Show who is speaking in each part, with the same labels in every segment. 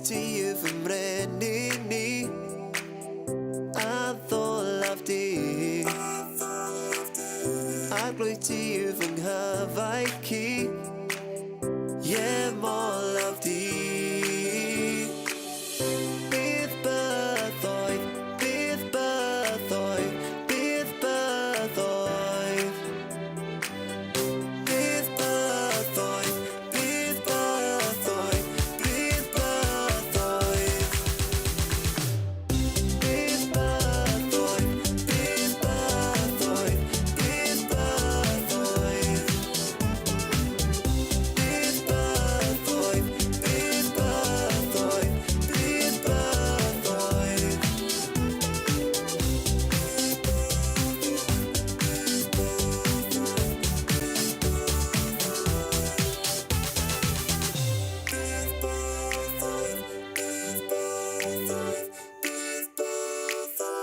Speaker 1: Ti yw fy mrenin i, addolaf di. Arglwydd, ti yw fy nghyfaill i, ie, molaf di. Bydd bythoedd, bydd bythoedd, bydd bythoedd. Bydd bythoedd, bydd bythoedd, bydd bythoedd. Bydd bythoedd, bydd bythoedd, bydd bythoedd. Bydd bythoedd, bydd bythoedd, bydd bythoedd. Bydd bythoedd, bydd bythoedd, bydd bythoedd.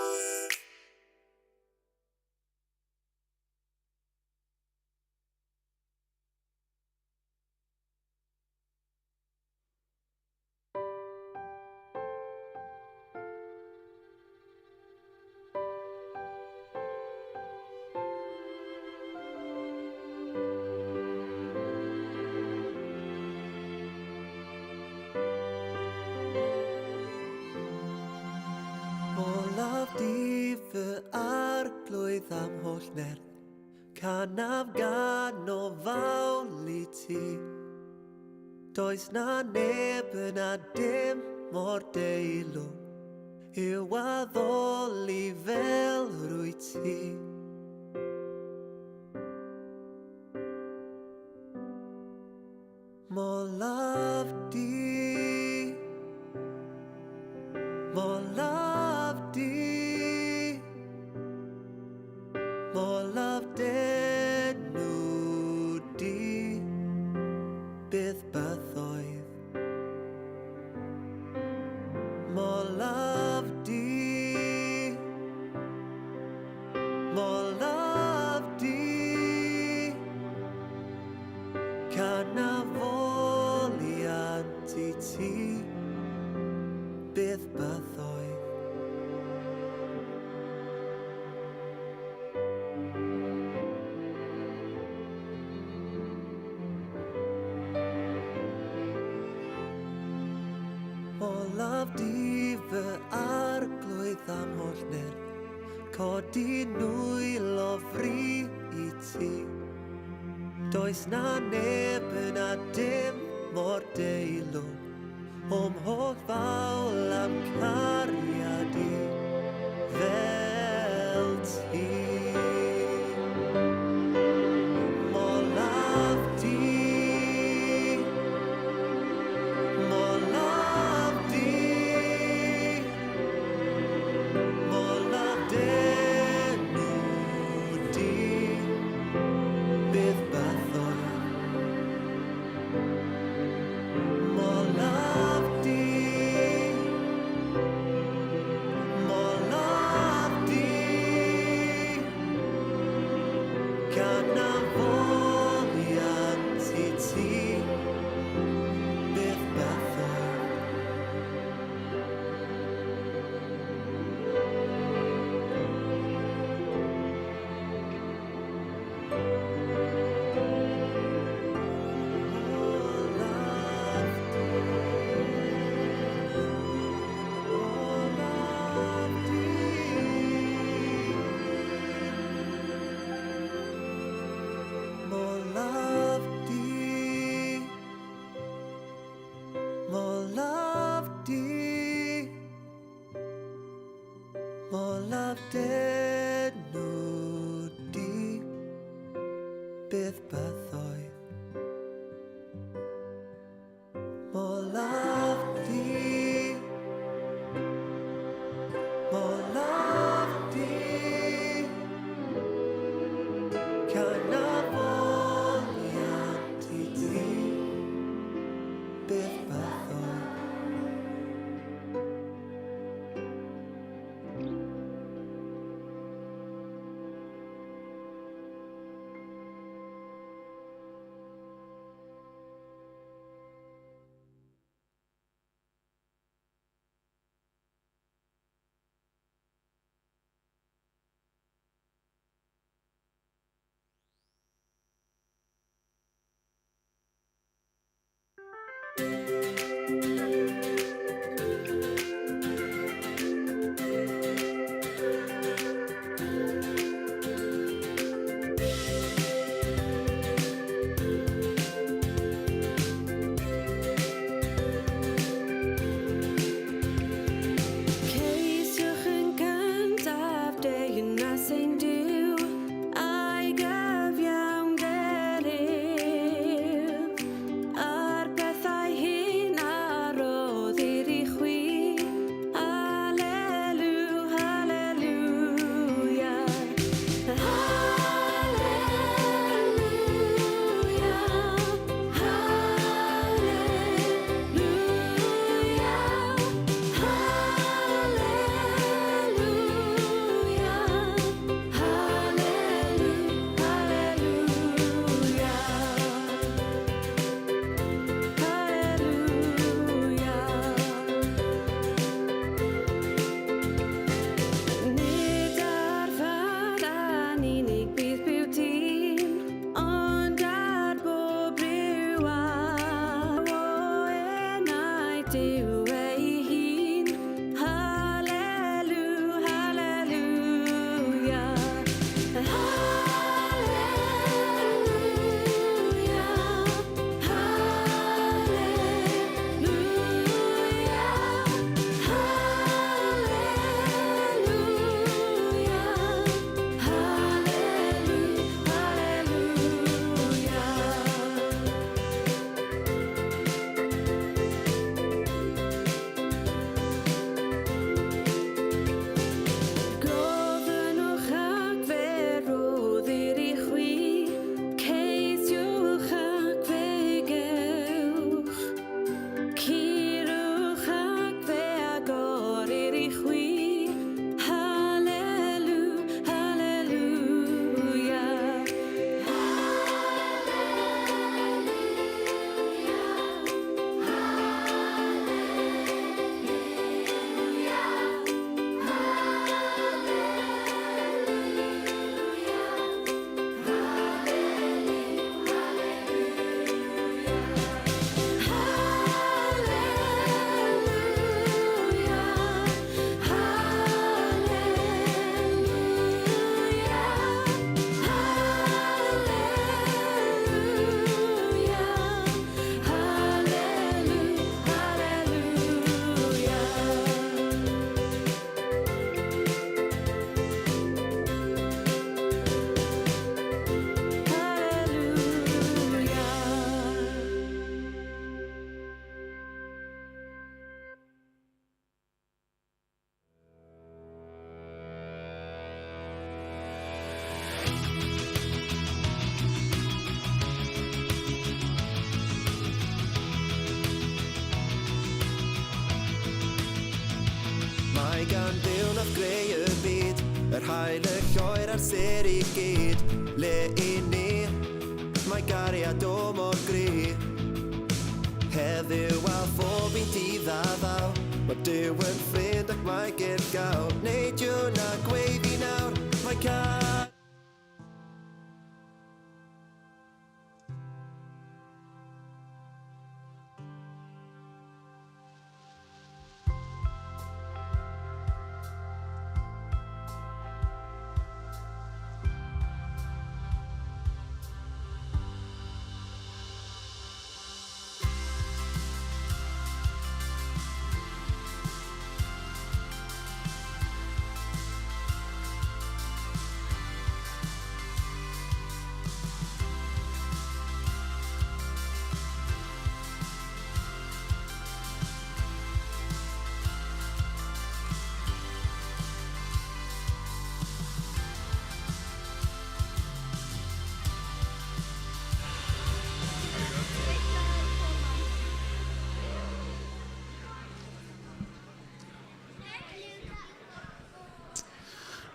Speaker 1: Olaf di fy arglwydd am holl nerth, canaf gan o fawl i ti. Does na neb yna dim mor deilwng i'w addoli fel rwyt ti. Molaf di, molaf di, molaf d'enw di, byth bythoedd. Molaf di, molaf di, canafoliant i ti, byth bythoedd. Olaf di fy arglwydd am holl nerth, codi nwylo fri i ti. Does na neb yna dim mor deilwng, o'm holl fawl am cariad i fel ti. Molaf di, molaf di, molaf d'enw di, byth bythoedd. Molaf di, molaf di, canafoliant i ti, byth bythoedd. Molaf di, molaf di, molaf di, molaf di, molaf d'enw di, byth bythoedd. Molaf di, molaf di, canafoliant i ti, byth bythoedd. Haul y lloer a'r sêr i gyd, le i ni, mae gariad o mor gry. Heddiw a phob un dydd a ddaw, mae Duw yn ffrind ac mae gerllaw. Neidio na gweiddi nawr, mae car...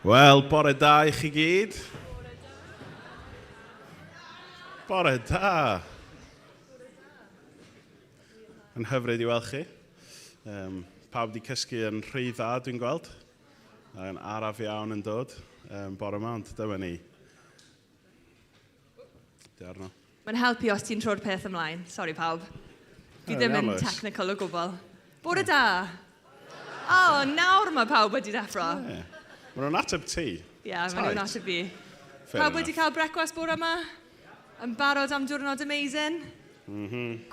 Speaker 2: Wel, bore da i chi gyd. Bore da. Yn hyfryd i weld chi. Pawb wedi cysgu yn rhy dda, dwi'n gweld. Yn araf iawn yn dod bore yma, ond dyma ni. Di arno.
Speaker 3: Mae'n helpu os ti'n troi'r peth ymlaen. Sorry pawb. Fi ddim yn technical o gwbl. Bore da! O, oh, nawr mae pawb wedi deffro.
Speaker 2: Yeah. Maen nhw'n ateb ti.
Speaker 3: Ie, yeah, maen nhw'n ateb fi. Pawb wedi cael brecwast bore yma? Yn barod am diwrnod amazing?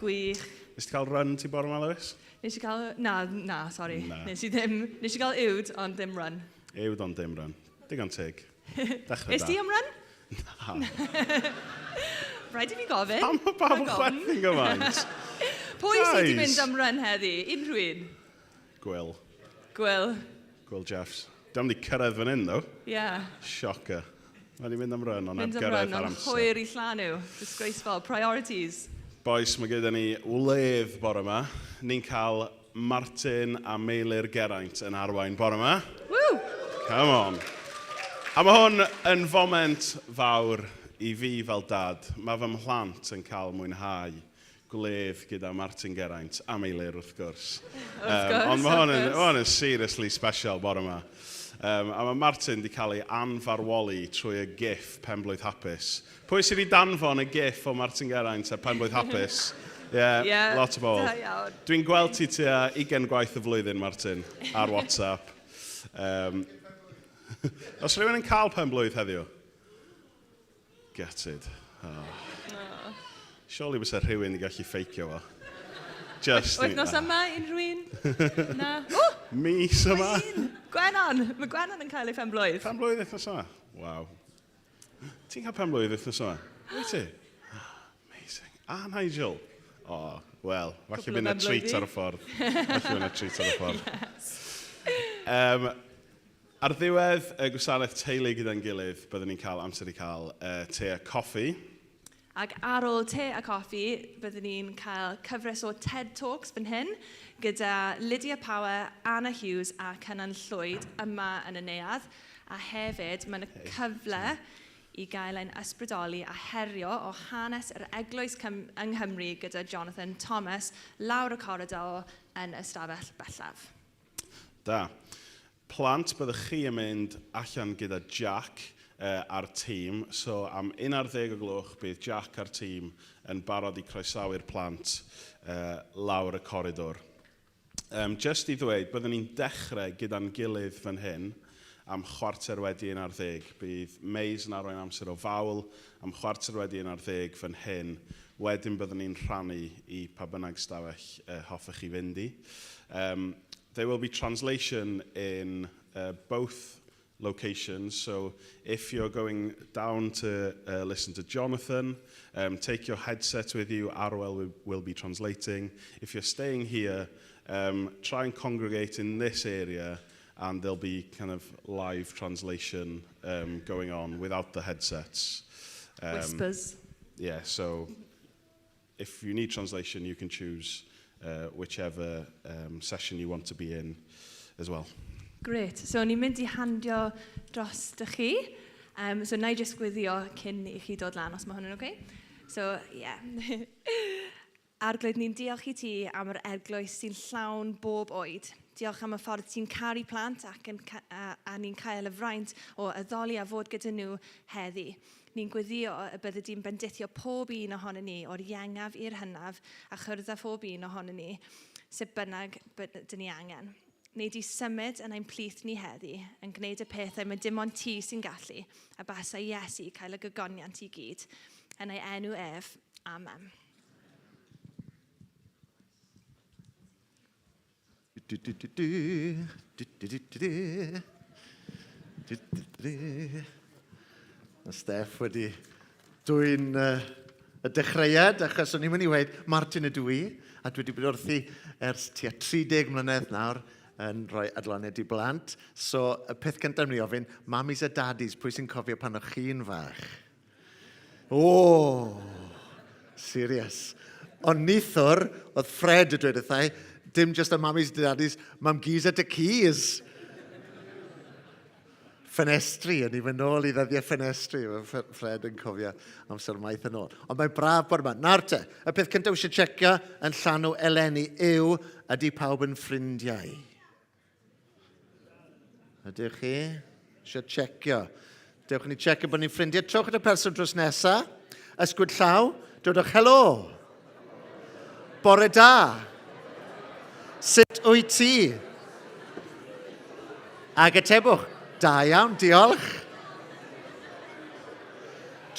Speaker 3: Gwych.
Speaker 2: Nes ti cael run ti bore yma, Lewis?
Speaker 3: Nes i cael... Na, na, sorry. Na. Nes i ddim... Nes i gael uwd, ond ddim run.
Speaker 2: Uwd, ond ddim run. Digon teg. Dechrau
Speaker 3: da. Nes ti am run?
Speaker 2: Na.
Speaker 3: Rhaid i fi gofyn.
Speaker 2: Pam mae pawb yn chwerthin gymaint?
Speaker 3: Pwy sydd wedi mynd am run heddi? Unrhyw un?
Speaker 2: Gwyl.
Speaker 3: Gwyl.
Speaker 2: Gwyl Jeffs. Dwi wedi cyrraedd fan hyn, ddo.
Speaker 3: Ie. Yeah.
Speaker 2: Shocker. Mae wedi mynd am run, ond heb gyrraedd ar amser.
Speaker 3: Hwyr i llanw. Disgraceful. Priorities.
Speaker 2: Boys, mae gyda ni wledd bore yma. Ni'n cael Martin a Meilir Geraint yn arwain bore yma.
Speaker 3: Woo!
Speaker 2: Come on. A mae hwn yn foment fawr i fi fel dad. Mae fy mhlant yn cael mwynhau gwledd gyda Martin Geraint a Meilir, wrth gwrs.
Speaker 3: Wrth gwrs,
Speaker 2: ond mae hwn yn, hwn yn seriously special bore yma. A mae Martin wedi cael ei anfarwoli trwy y gif penblwydd hapus. Pwy sydd wedi danfon y gif o Martin Geraint ar penblwydd hapus? Yeah,
Speaker 3: yeah,
Speaker 2: lot o bobl. Dwi'n gweld ti tua 20 gwaith y flwyddyn, Martin, ar WhatsApp. Os rhywun yn cael penblwydd heddiw? Gutted. Oh. Oh. Surely bysa rhywun yn gallu ffeicio fo.
Speaker 3: Just Wythnos yma, unrhyw un? Na. O!
Speaker 2: Mis yma.
Speaker 3: Gwenan! Mae Gwenan yn cael ei phen-blwydd.
Speaker 2: Pen-blwydd wythnos yma? Waw. Ti'n cael pen-blwydd wythnos yma? Wyt ti? Amazing. A Nigel. O, oh, wel, falle bydd yna treat ar y ffordd. Falle bydd yna treat ar y ffordd.
Speaker 3: Yes.
Speaker 2: Ar ddiwedd y gwasanaeth teulu gyda'n gilydd, byddwn ni'n cael amser i cael te a coffi.
Speaker 3: Ac ar ôl te a coffi, byddwn ni'n cael cyfres o TED Talks fan hyn, gyda Lydia Power, Anna Hughes a Cynan Llwyd yma yn y neuadd. A hefyd, mae'n hey. Cyfle i gael ein ysbrydoli a herio o hanes yr eglwys yng Nghymru gyda Jonathan Thomas lawr y coridor yn ystafell bellaf.
Speaker 2: Da. Plant, byddwch chi yn mynd allan gyda Jack a'r tîm. So am 11 o gloch bydd Jack a'r tîm yn barod i croesawu'r plant lawr y coridor. Just i ddweud, byddwn ni'n dechrau gyda'n gilydd fan hyn am 11:15. Bydd Mays yn arwain amser o fawl am 11:15 fan hyn. Wedyn byddwn ni'n rhannu i pa bynnag stafell hoffech chi fynd i. There will be translation in both locations, so if you're going down to listen to Jonathan, take your headset with you. Arwel will be translating. If you're staying here, try and congregate in this area and there'll be kind of live translation going on without the headsets.
Speaker 3: Whispers.
Speaker 2: Yeah, so if you need translation, you can choose whichever session you want to be in as well.
Speaker 3: Great. So, ni'n mynd i handio dros dy chi. Um, so, na i jyst gwyddio cyn i chi dod lan, os mae hwn yn oce. Okay. So, ie. Yeah. Arglwydd, ni'n diolch i ti am yr eglwys sy'n llawn bob oed. Diolch am y ffordd ti'n caru plant ac yn, a, a ni'n cael y fraint o addoli a fod gyda nhw heddi. Ni'n gweddio y bydde di'n bendithio pob un ohono ni, o'r iengaf i'r hynaf, a chwrdd â phob un ohono ni, sut bynnag dyn ni angen. Neu di symud yn ein plith ni heddi, yn gwneud y pethau mae dim ond ti sy'n gallu, a basa Iesu cael y gogoniant i gyd. Yn ei enw ef, Amen.
Speaker 4: Mae Steff wedi dwyn uh, y dechreuad, achos o'n i'n mynd i weud Martin ydw i, a dwi wedi bod wrthi ers tua 30 mlynedd nawr yn rhoi adloniad i blant. So, y peth cyntaf ni ofyn, mamis a daddies, pwy sy'n cofio pan o'ch chi'n fach? O, oh, serious. Ond nithwr, oedd Fred yn dweud wrthai, dim just y mamis a daddies, mam-gus a dy-cus. Ffenestri, o'n i'n mynd nôl i ddyddiau ffenestri, mae Fred yn cofio amser maith yn ôl. Ond mae'n braf bod yma. Nawr te, y peth cyntaf eisiau checio yn llanw eleni yw, ydy pawb yn ffrindiau? Ydych chi? Eisiau checio. Dewch ni checio bod ni'n ffrindiau. Trowch at y person drws nesa. Ysgwyd llaw. Dodwch helo. Bore da. Sut wyt ti? Ac atebwch, da iawn, diolch.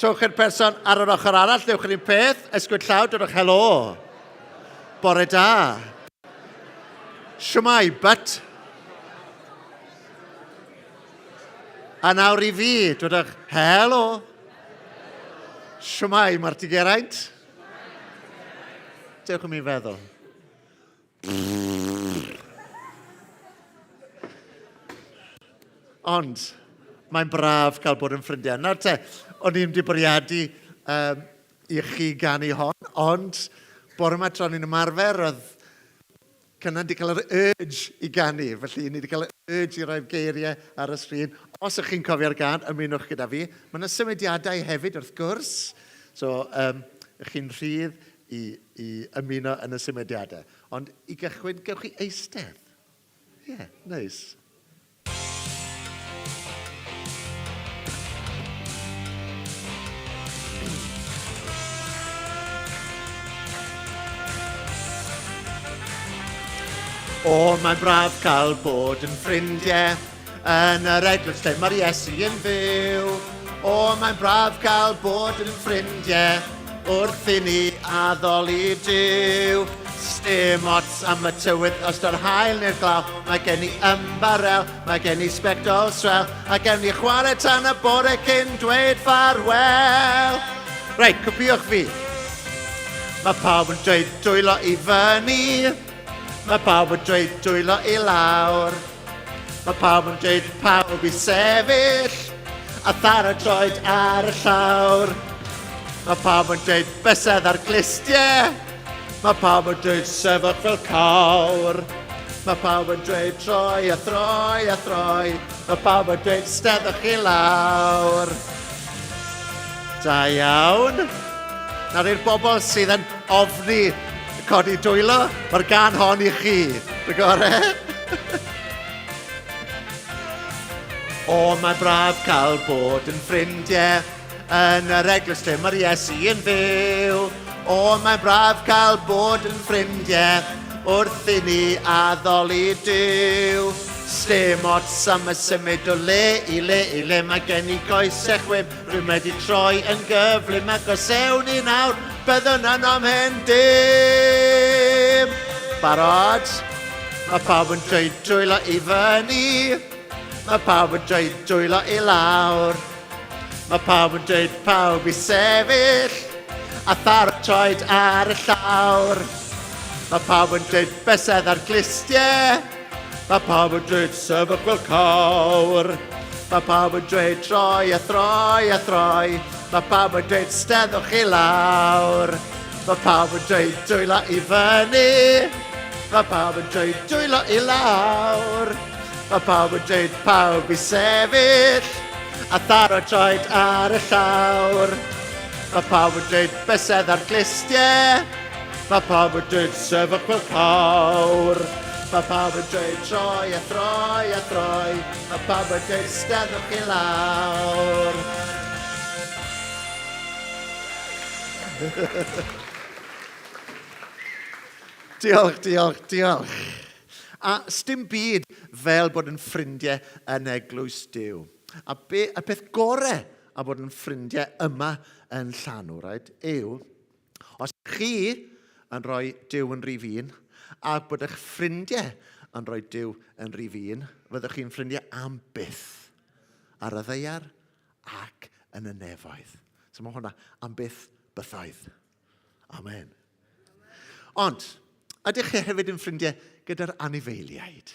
Speaker 4: Trowch i'r person ar yr ochr arall, dewch yr un peth, ysgwyd llaw, dodwch helo. Bore da. Shwmae, but. A nawr i fi, dodwch helo. Shwmae, Marty Geraint. Dewch i mi feddwl. Ond, mae'n braf cael bod yn ffrindiau. Nawr te, o'n i'n wedi bwriadu um, i chi ganu hon, ond bore yma tra ni'n ymarfer, oedd Cynan wedi cael yr urge i ganu, felly ni wedi cael yr urge i roi'r geiriau ar y sgrin. Os ych chi'n cofio'r gan, ymunwch gyda fi. Mae yna symudiadau hefyd, wrth gwrs, so um, ych chi'n rhydd i, i ymuno yn y symudiadau. Ond i gychwyn, gewch chi eistedd. Ie, yeah, neis. O, mae'n braf cael bod yn ffrindiau yn yr eglwys lle mae'r Iesu yn fyw. O, mae'n braf cael bod yn ffrindiau wrth i ni addoli Duw. Sdim ots am y tywydd os daw'r haul neu'r glaw, mae gen i ymbarel, mae gen i sbectol swel, a gewn ni chwarae tan y bore cyn dweud ffarwel. Reit, copïwch fi. Mae pawb yn dweud dwylo i fyny, mae pawb yn dweud dwylo i lawr. Mae pawb yn dweud pawb i sefyll a tharo droed ar y llawr. Mae pawb yn dweud bysedd ar glustiau. Mae pawb yn dweud sefwch fel cawr. Mae pawb yn dweud troi a throi a throi. Mae pawb yn dweud steddwch i lawr. Da iawn. Nawr i'r bobl sydd yn ofni codi dwylo, mae'r gan hon i chi. Dy gore. o, mae braf cael bod yn ffrindiau yn yr eglwys lle mae'r Iesu yn fyw. O, mae braf cael bod yn ffrindiau wrth i ni addoli Duw. Sdim ots am y symud o le i le i le mae gen i goesau chwim Rwy'n wedi troi yn gyflym ac os ewn ni nawr, byddwn yn ymhen dim. Barod? Mae pawb yn dweud dwylo i fyny. Mae pawb yn dweud dwylo i lawr. Mae pawb yn dweud pawb i sefyll a tharo troed ar y llawr. Mae pawb yn dweud bysedd ar glustiau. Mae pawb yn dweud sefyll fel cawr. Mae pawb yn dweud troi a throi a throi. Mae pawb yn dweud steddwch i lawr. Mae pawb yn dweud dwylo i fyny. Mae pawb yn dweud dwylo i lawr. Mae pawb yn dweud pawb i sefyll a tharo troed ar y llawr. Mae pawb yn dweud bysedd ar glustiau. Mae pawb yn dweud sefyll fel cawr. Mae pawb yn dweud troi a throi a throi. Mae pawb yn dweud steddwch i lawr. Diolch, diolch, diolch. A sdim byd fel bod yn ffrindiau yn eglwys Duw. A be, y peth gore a bod yn ffrindiau yma yn Llanw, right, yw, os chi yn rhoi Duw yn rhif un, a bod eich ffrindiau yn rhoi Duw yn rhif un, fyddwch chi'n ffrindiau am byth ar y ddaear ac yn y nefoedd. So mae hwnna am byth bythoedd. Amen. Ond, ydych chi hefyd yn ffrindiau gyda'r anifeiliaid?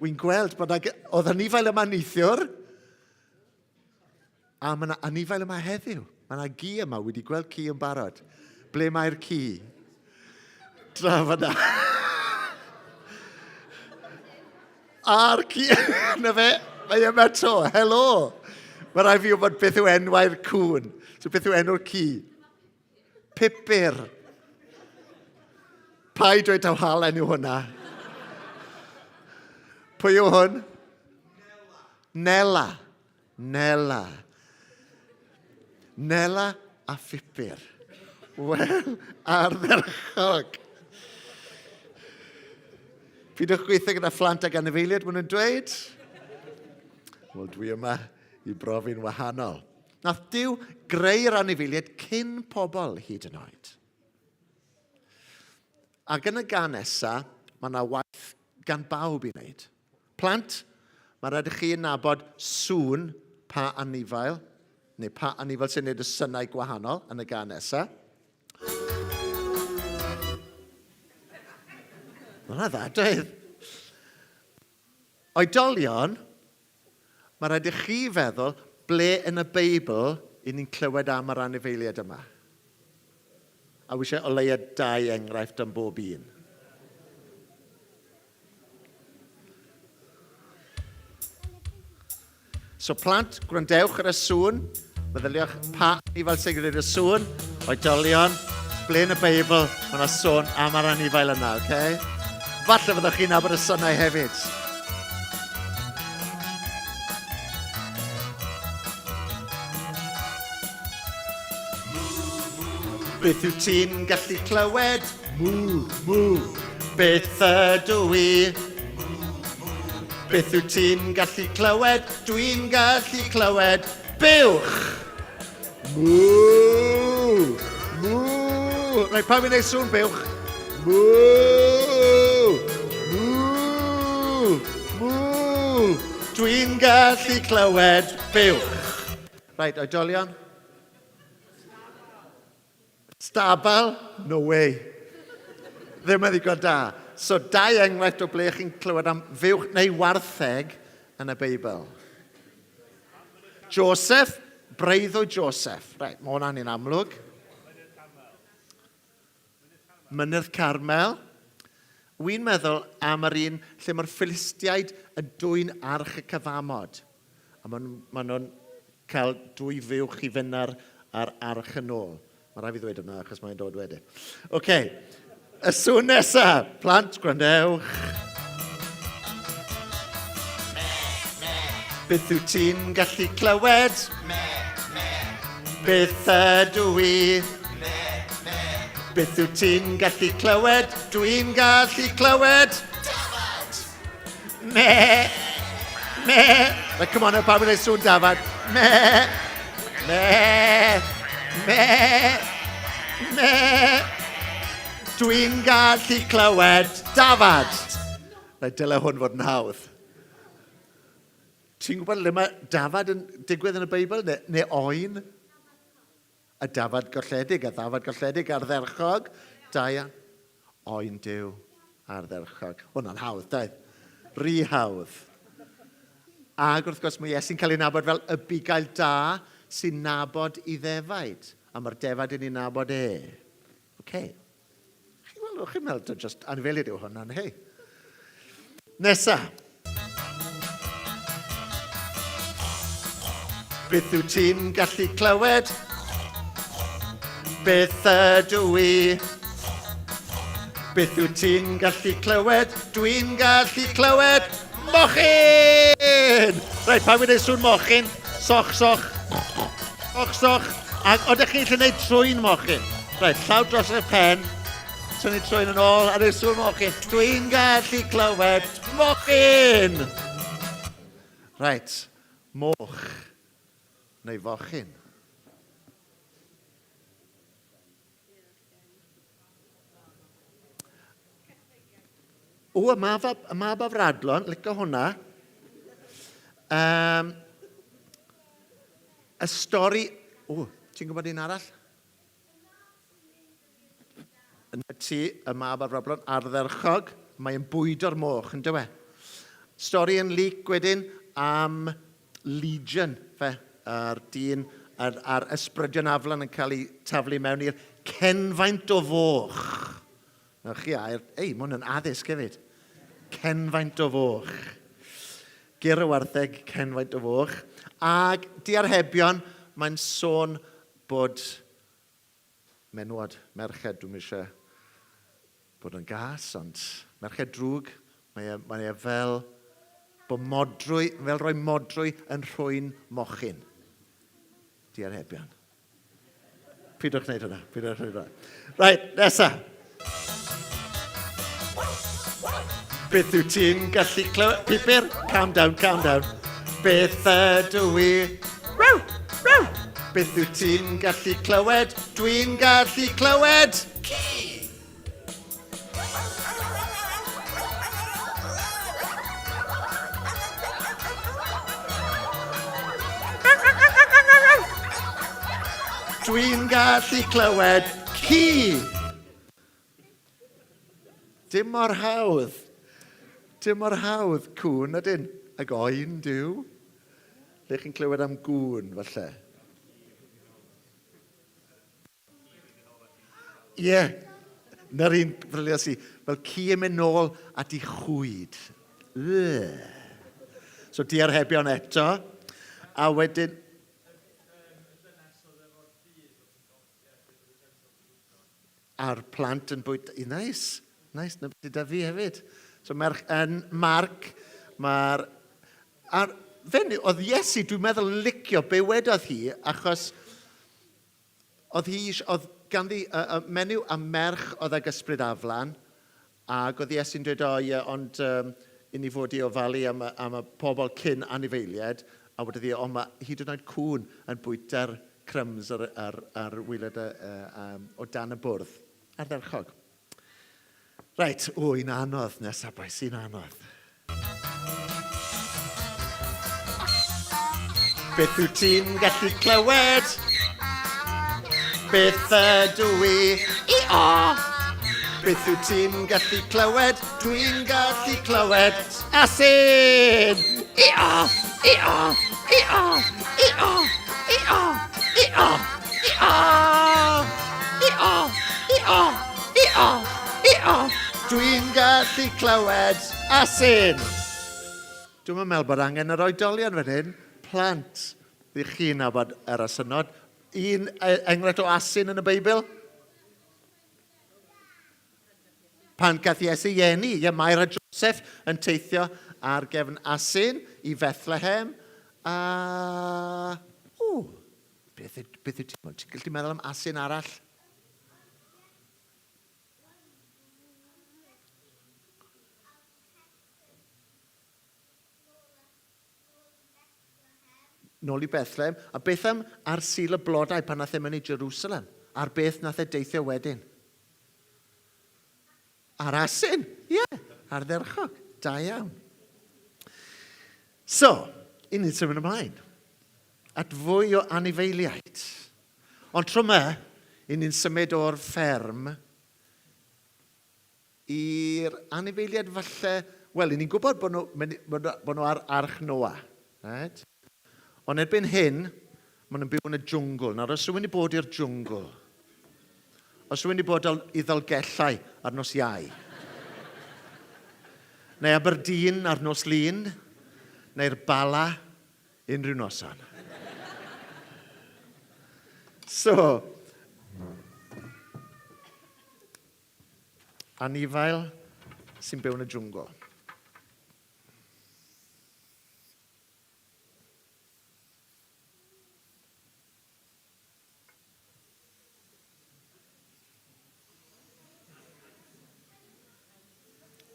Speaker 4: Wy'n gweld bod ag, oedd anifail yma neithiwr, a mae yna anifail yma heddiw. Mae yna gi yma, wedi gweld ci yn barod. Ble mae'r ci? Draw fyna. A'r ci, na fe, mae yma to, helo. Mae rhaid fi wybod beth yw enwau'r cŵn. So beth yw enw'r ci? Pupur. Paid dweud taw halen yw hwnna. Pwy yw hwn? Nela. Nela. Nela a Phupur. Wel, ardderchog. Pidwch gweithio gyda phlant ag anifeiliaid, maen nhw'n dweud. Wel, dwi yma i brofi'n wahanol. Nath Duw greu'r anifeiliaid cyn pobl hyd yn oed. Ac yn y gan nesa, mae yna waith gan bawb i wneud. Plant, mae rhaid i chi nabod sŵn pa anifail, neu pa anifail sy'n gwneud y synau gwahanol yn y gan nesa. Mae hwnna dda, dweud. Oedolion, mae rhaid i chi feddwl ble yn y Beibl i ni'n clywed am yr anifeiliaid yma. A wi eisiau o leia dau enghraifft am bob un. So plant, gwrandewch ar y sŵn, meddyliwch pa anifail sy'n gwneud y sŵn, oedolion, ble yn y Beibl, mae yna sôn am yr anifail yna, oce? Okay? Falle fyddwch chi'n nabod y synau hefyd. Beth yw ti'n gallu clywed? Mw, mw. Beth ydw i? Beth wyt ti'n gallu clywed? Dwi'n gallu clywed buwch! Mw! Mw! Rhaid pawb i wneud sŵn buwch. Mw! Mw! Mw! Dwi'n gallu clywed buwch. Rhaid, oedolion. Stabal? No way. Ddim yn ddigon da. So, dau enghraifft o ble chi'n clywed am fuwch neu wartheg yn y Beibl. Joseph, breuddwyd Joseph. Right, mae hwnna'n un amlwg. Mynydd Carmel. Wy'n meddwl am yr un lle mae'r Philistiaid yn dwyn arch y cyfamod. A maen, maen nhw'n cael dwy fuwch i fynd ar, ar arch yn ôl. Mae rhaid fi ddweud hwnna achos mae'n dod wedyn. Oce, okay. y sŵn nesaf. Plant, gwrandewch. Beth wyt ti'n gallu clywed? Me, me. Beth ydw i? Me, me. Beth wyt ti'n gallu clywed? Dwi'n gallu clywed. Dafad! Me! Me! Right, come on, pawb yn ei sŵn dafad. Me! Me! Me! Me! Dwi'n gallu clywed dafad. Rhaid dyle hwn fod yn hawdd. Ti'n gwybod le mae dafad yn digwydd yn y Beibl? Neu, neu oen? Y dafad golledig, y ddafad golledig ardderchog. Da iawn. Oen Duw ardderchog. Hwna'n hawdd, daeth. Rhy hawdd. Ac wrth gwrs mae Iesu'n cael ei nabod fel y bugail da sy'n nabod i ddefaid. A mae'r defaid yn ei nabod e. Oce. Okay. Chi'n gweld, chi'n meddwl, just anifeiliaid yw hwn, ond hei. Nesa. Beth wyt ti'n gallu clywed? Beth ydw i? Beth wyt ti'n gallu clywed? Dwi'n gallu clywed mochyn! Reit, pa wneud sŵn mochyn? Soch, soch. Soch, soch. Ac oeddech chi'n gallu gwneud trwy'n mochyn? Reit, llaw dros y pen. Tynnu trwy'n yn ôl a neud sŵn mochyn. Dwi'n gallu clywed mochyn! Reit, moch neu fochyn. O, y mab, y mab afradlon, licio hwnna. Um, y stori... O, ti'n gwybod un arall? Yn y tŷ, y mab afradlon ardderchog, mae'n bwydo'r moch, yn dywe? Stori yn Luc wedyn am Legion, fe, a'r dyn a'r, a'r ysbrydion aflan yn cael eu taflu mewn i'r cenfaint o foch. Nawr chi air, ei, mae hwn yn addysg hefyd. Cenfaint o foch. Gyr y wartheg, cenfaint o foch. Ag diarhebion, mae'n sôn bod menywod, merched, dwi'm eisiau bod yn gas, ond merched drwg, mae e, mae e fel bod modrwy, fel rhoi modrwy yn rhwy'n mochyn. Diarhebion. Pidwch wneud hwnna, pidwch wneud hwnna. Right, nesa. Beth wyt ti'n gallu clywed? Pipur, calm down, calm down. Beth ydw i? Row, row. Beth wyt ti'n gallu clywed? Dwi'n gallu clywed! Ci! Dwi'n gallu clywed ci! Dim mor hawdd. Dim mor hawdd cŵn, ydyn? Ag oen, dyw. Le chi'n clywed am gŵn, falle? Ie, yeah. Na'r un frylias i. Fel ci yn mynd nôl at ei chwyd. Ugh. So diarhebion eto. A wedyn... A'r plant yn bwyta... Nice, nice, na beth da fi hefyd. So merch yn Mark, mae'r... A'r fenyw, oedd Iesu, dwi'n meddwl, licio be wedodd hi, achos oedd hi, oedd ganddi y, y menyw a merch oedd ag ysbryd aflan, ac oedd Iesu'n dweud, o ie, ond um, i ni fod i ofalu am y, am y pobl cyn anifeiliaid, a wedodd hi, o mae hyd yn oed cŵn yn bwyta'r crumbs ar, ar, ar wylod y, um, o dan y bwrdd. Ardderchog. Reit, o, un anodd nesaf, boes, un anodd. Beth wyt ti'n gallu clywed? Beth ydw i? I o! Beth wyt ti'n gallu clywed? Dwi'n gallu clywed asyn! I o! I o! I o! I o! I o! I o! I o! I o! I o! I o! I o! Dwi'n gallu clywed asyn! Dwi'm yn meddwl bod angen yr oedolion fan hyn. Plant, ddych chi'n nabod yr asynod. Un enghraifft o asyn yn y Beibl? Pan gath Iesu ei eni, ie, Mair a Joseph yn teithio ar gefn asyn i Fethlehem. A... O, beth, beth wyt ti'n Ti'n gallu meddwl am asyn arall? Nôl i Bethlehem. A beth am ar Sul y Blodau pan nath e mynd i Jerusalem? Ar beth nath e deithio wedyn? Ar asyn, ie, yeah, ardderchog, da iawn. So, i ni'n symud ymlaen at fwy o anifeiliaid. Ond tro yma, i ni'n symud o'r fferm i'r anifeiliaid falle, wel, i ni'n gwybod bod nhw, bod nhw ar arch Noa. Right? Ond erbyn hyn, maen nhw'n byw yn y jwngl. Nawr, os rhywun wedi bod i'r jwngl, os rhywun wedi bod i Ddolgellau ar nos Iau, Neu Aberdeen ar nos Lun, neu'r Bala unrhyw noson. So, anifail sy'n byw yn y jwngl.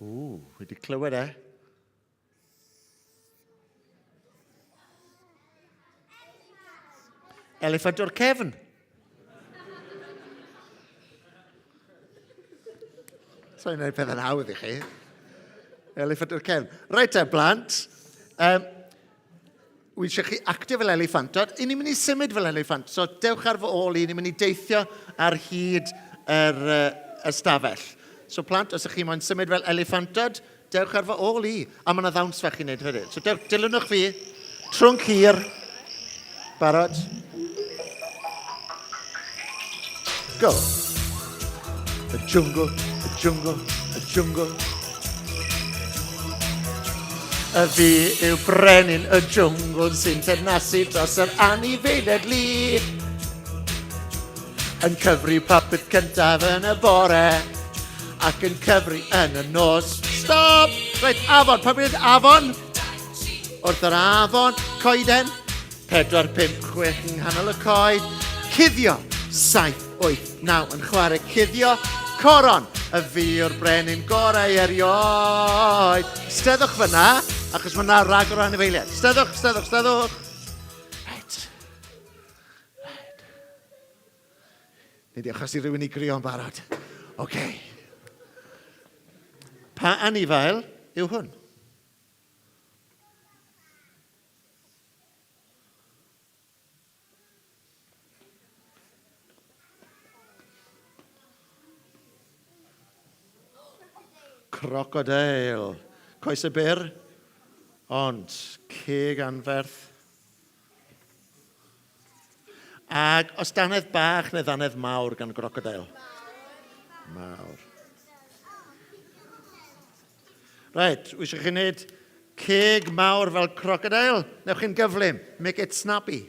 Speaker 4: Ww, wedi clywed e. Eliffant o'r cefn. So'n gwneud pethau'n hawdd i chi. Eliffant o'r cefn. Reit te, blant. Um, Wi eisiau chi actio fel eliffantod. I ni'n mynd i symud fel eliffant. So dewch ar fy ôl i, ni'n mynd i deithio ar hyd yr uh, ystafell. So plant, os ydych chi moyn symud fel eliffantod, dewch ar fy ôl i. A mae yna ddawns fach i wneud hefyd. So dewch, dilynwch fi. Trwnc hir. Barod? Go. Y jungle, y jungle, y jungle. Y fi yw brenin y jwngl sy'n teyrnasu dros yr anifeiliaid lu. Yn cyfri popeth cyntaf yn y bore ac yn cyfri yn y nos. Stop! Reit, afon, pa bryd afon? Wrth yr afon, coeden, 4, 5, 6 yng nghanol y coed, cuddio, 7, 8, 9 yn chwarae cuddio, coron, y fi yw'r brenin gorau erioed. Steddwch fyna, achos mae yna ragor o anifeiliaid. Steddwch, steddwch, steddwch. Right. Right. Nid i achosi rhywun i grio'n barod. Oce. Okay. Pa anifail yw hwn? Crocodeil. Coesau byr, ond ceg anferth. Ac os dannedd bach neu ddannedd mawr gan grocodeil? Mawr. Reit, wy eisiau chi wneud ceg mawr fel crocodile? Newch chi'n gyflym. Make it snappy.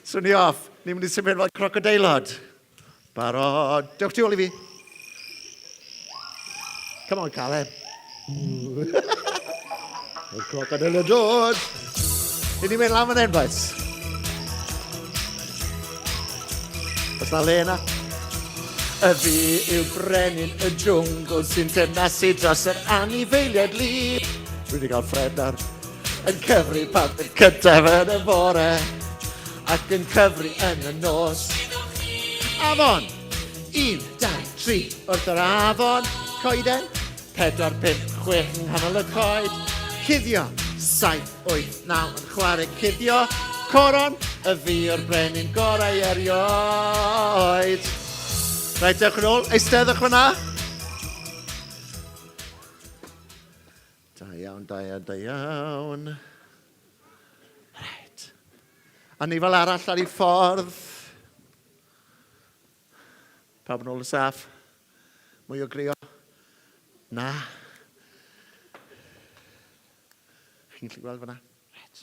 Speaker 4: So ni off. Ni'n mynd i symud fel crocodeilod. Barod. Dewch tu ôl i fi. Come on, Caleb. Y crocodile yn dod. Ni'n mynd lan fan hyn, boys. Oes na le yna? Y fi yw brenin y jwngl sy'n teyrnasu dros yr anifeiliaid lu. Dwi wedi cael ffred nawr. Yn cyfri papur cyntaf yn y bore ac yn cyfri yn y nos. Afon! Un, dau, tri, wrth yr afon, coeden, pedwar, pump, chwech yng nghanol y coed, cuddio, saith, 8, 9 yn chwarae cuddio, coron, y fi yw'r brenin gorau erioed. Rhaid, dewch yn ôl, eisteddwch fyna. Da iawn, da iawn, da iawn. Reit. A ni fel arall ar ei ffordd. Pawb yn ôl y saff. Mwy o grio. Na. Chi'n gallu gweld fyna? Reit.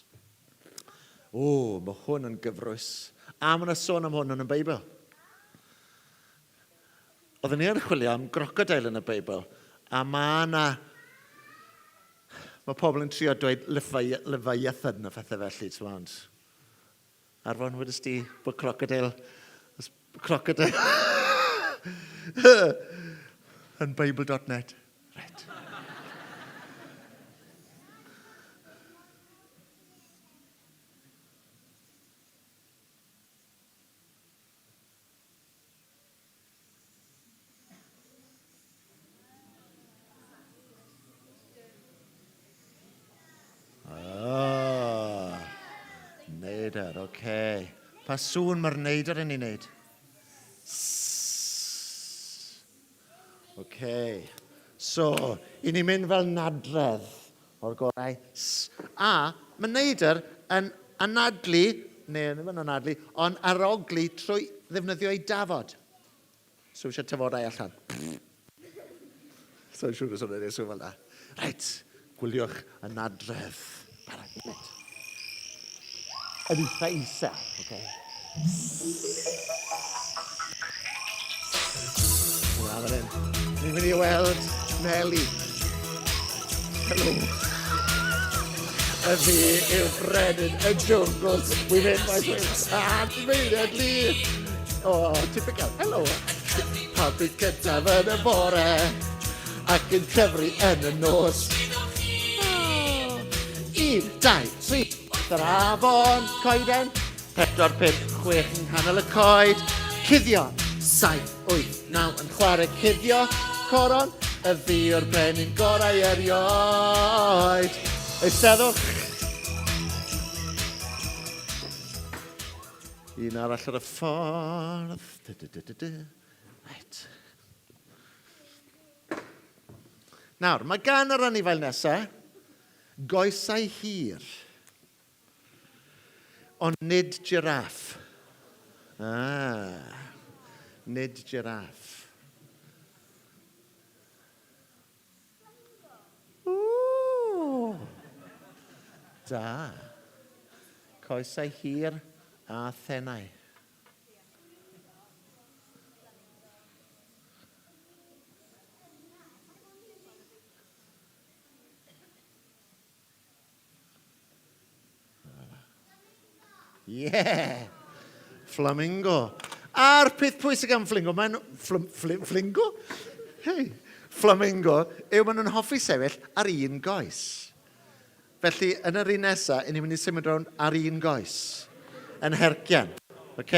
Speaker 4: O, mae hwn yn gyfrwys. A mae yna sôn am hwn yn y Beibl. Oedden ni yn chwilio am grocodeil yn y Beibl, a mae yna... Mae pobl yn trio dweud Leviathan a phethau felly, ti'n ond. Arfon, wedys di bod crocodile... Crocodile... yn Bible.net. Right. Ah, neidr, oce. Okay. Pa sŵn mae'r neidr yn ei wneud? Oce. Okay. So, i ni'n mynd fel nadredd o'r gorau. S. A mae neidr yn anadlu, neu ddim yn anadlu, ond arogli trwy ddefnyddio ei dafod. So eisiau tafodau allan. So'n siŵr os hwnna'n ei sŵn fel 'na. Reit, gwyliwch y nadredd. Barod, mynd. Yn eitha isel, oce. Wel, fan hyn. Ni'n mynd i weld Meli. Helo. Y fi yw brenin y jwngl. Wi'n mynd mae gwynt. A, dwi'n mynd li. O, typical. Helo. Pawb yn cyntaf yn y bore ac yn cyfri yn y nos. Un, dau, tri. Wrth yr afon, coeden. 4, 5, 6 yng nghanol y coed. Cuddio. 7, 8, 9 yn chwarae cuddio. Coron. Y fi yw'r brenin gorau erioed. Eisteddwch. Un arall ar y ffordd. Du, du, du, du, du. Right. Nawr, mae gan yr anifail nesaf goesau hir. Ond nid jiráff. Ah, nid jiráff. Ww! Da. Coesau hir a thenau. Yeah! Flamingo. A'r peth pwysig am flingo, mae'n... Fl, fl, flingo? Hei! Flamingo yw maen nhw'n hoffi sefyll ar un goes. Felly, yn yr un nesaf, ni'n mynd i symud rownd ar un goes. Yn hercian. OK?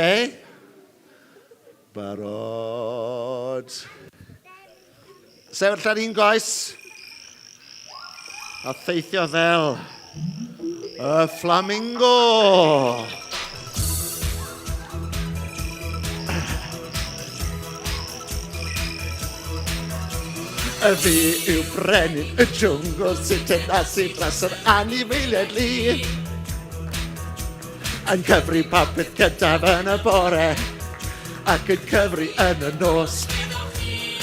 Speaker 4: Barod. Sefyll ar un goes. A theithio fel y flamingo. Y fi yw brenin y jwngl sy'n teyrnasu dros yr anifeiliaid lu. Yn cyfri popeth cyntaf yn y bore ac yn cyfri yn y nos.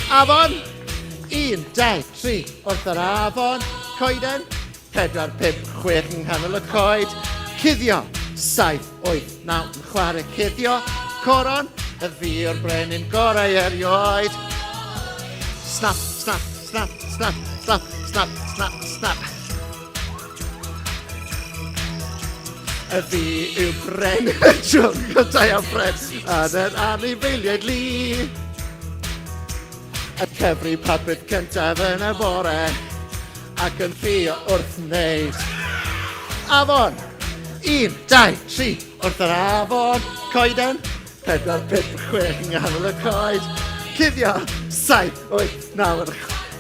Speaker 4: Afon! 1, 2, 3, wrth yr afon, coeden, 4, 5, 6 yng nghanol y coed, cuddio, 7, 8, 9 yn chwarae cuddio, coron, y fi yw'r brenin gorau erioed. Snap, snap, snap, snap, snap, snap, snap, snap. Y fi yw bren y jwngl da iawn Fred yn yr anifeiliaid lu. Y cyfri papur cyntaf yn y bore ac yn ffio wrth wneud. Afon! 1, 2, 3, wrth yr afon, coeden, 4, 5, 6, yng nghanol y coed, cuddio, 7, 8, 9,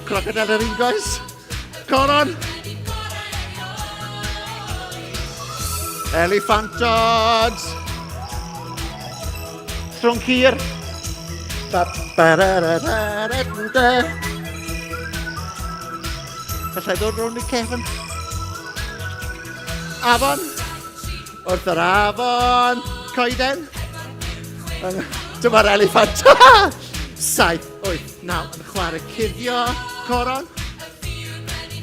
Speaker 4: crocodile yr un goes. Coron! Eliffantod! Trwng hir! Ba ba ra ra ra ra da. Alla i ddod rownd i cefn. Afon! Wrth yr afon! Coeden! Dyma'r eliffant! 7, 8, 9 yn chwarae cuddio. Coron.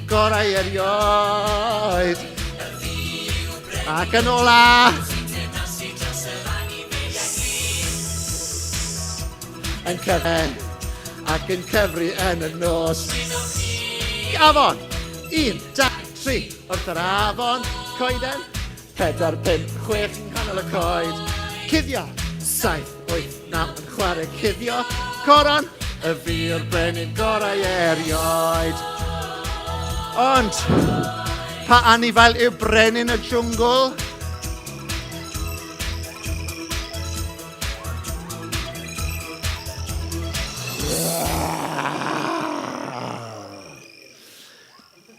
Speaker 4: Gorau erioed. Ac yn ola. Yn cyfri. Ac yn cyfri yn y nos. Afon. 1, 2, 3. Wrth yr afon. Coeden. 4, 5, 6 yng nghanol y coed. Cuddio. 7, 8, 9 yn chwarae cuddio. Coron, y fi yw'r brenin gorau erioed. Ond, pa anifail yw brenin y jwngl?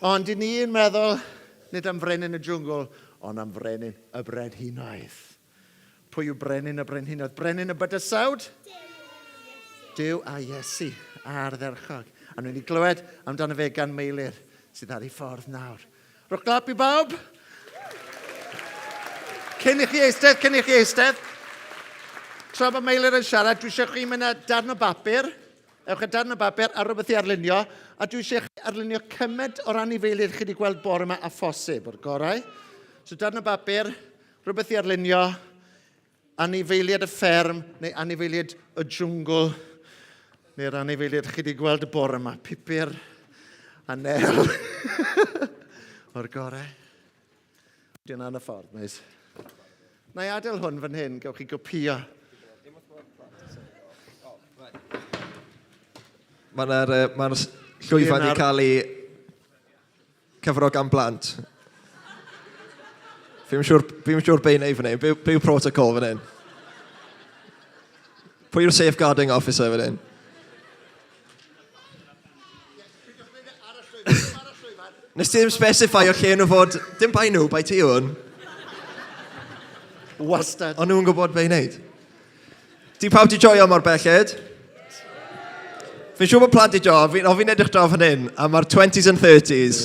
Speaker 4: Ond i ni'n meddwl, Nid am frenin y jwngl, ond am frenin y brenhinoedd. Pwy yw brenin y brenhinoedd? Brenin y bydysawd? Duw a Iesu ardderchog. A nhw'n i glywed amdano fe gan Meilir sydd ar ei ffordd nawr. Rhowch glap i bawb. Cyn i chi eistedd, cyn i chi eistedd. Tra bod Meilir yn siarad, dwi eisiau chi mynd â darn o bapur. Ewch â darn o bapur a rhywbeth i arlunio, a dwi eisiau chi arlunio cymaint o'r anifeiliaid chi wedi gweld bore yma a phosib, o'r gorau. So darn o bapur, rhywbeth i arlunio, anifeiliaid y fferm neu anifeiliaid y jwngl, neu'r anifeiliaid chi wedi gweld y bore yma, pupur a nel. o'r gorau. Dyna yn y ffordd, neis. Na i adael hwn fan hyn, gewch chi gopio.
Speaker 1: Mae'r ma llwyfan wedi cael ei cyfro gan blant. Fi'n siŵr, fi siŵr be i wneud fan hyn. Be, be yw protocol fan hyn? Pwy yw'r safeguarding officer fan hyn? Nes ti ddim specify o lle nhw fod... Dim bai nhw, bai ti hwn.
Speaker 4: Wastad.
Speaker 1: O'n nhw'n gwybod be i wneud. Di pawb di joio mor belled? Fi'n siŵr bod plant di joio. Fi'n fi edrych draw fan hyn, a mae'r 20s and 30s.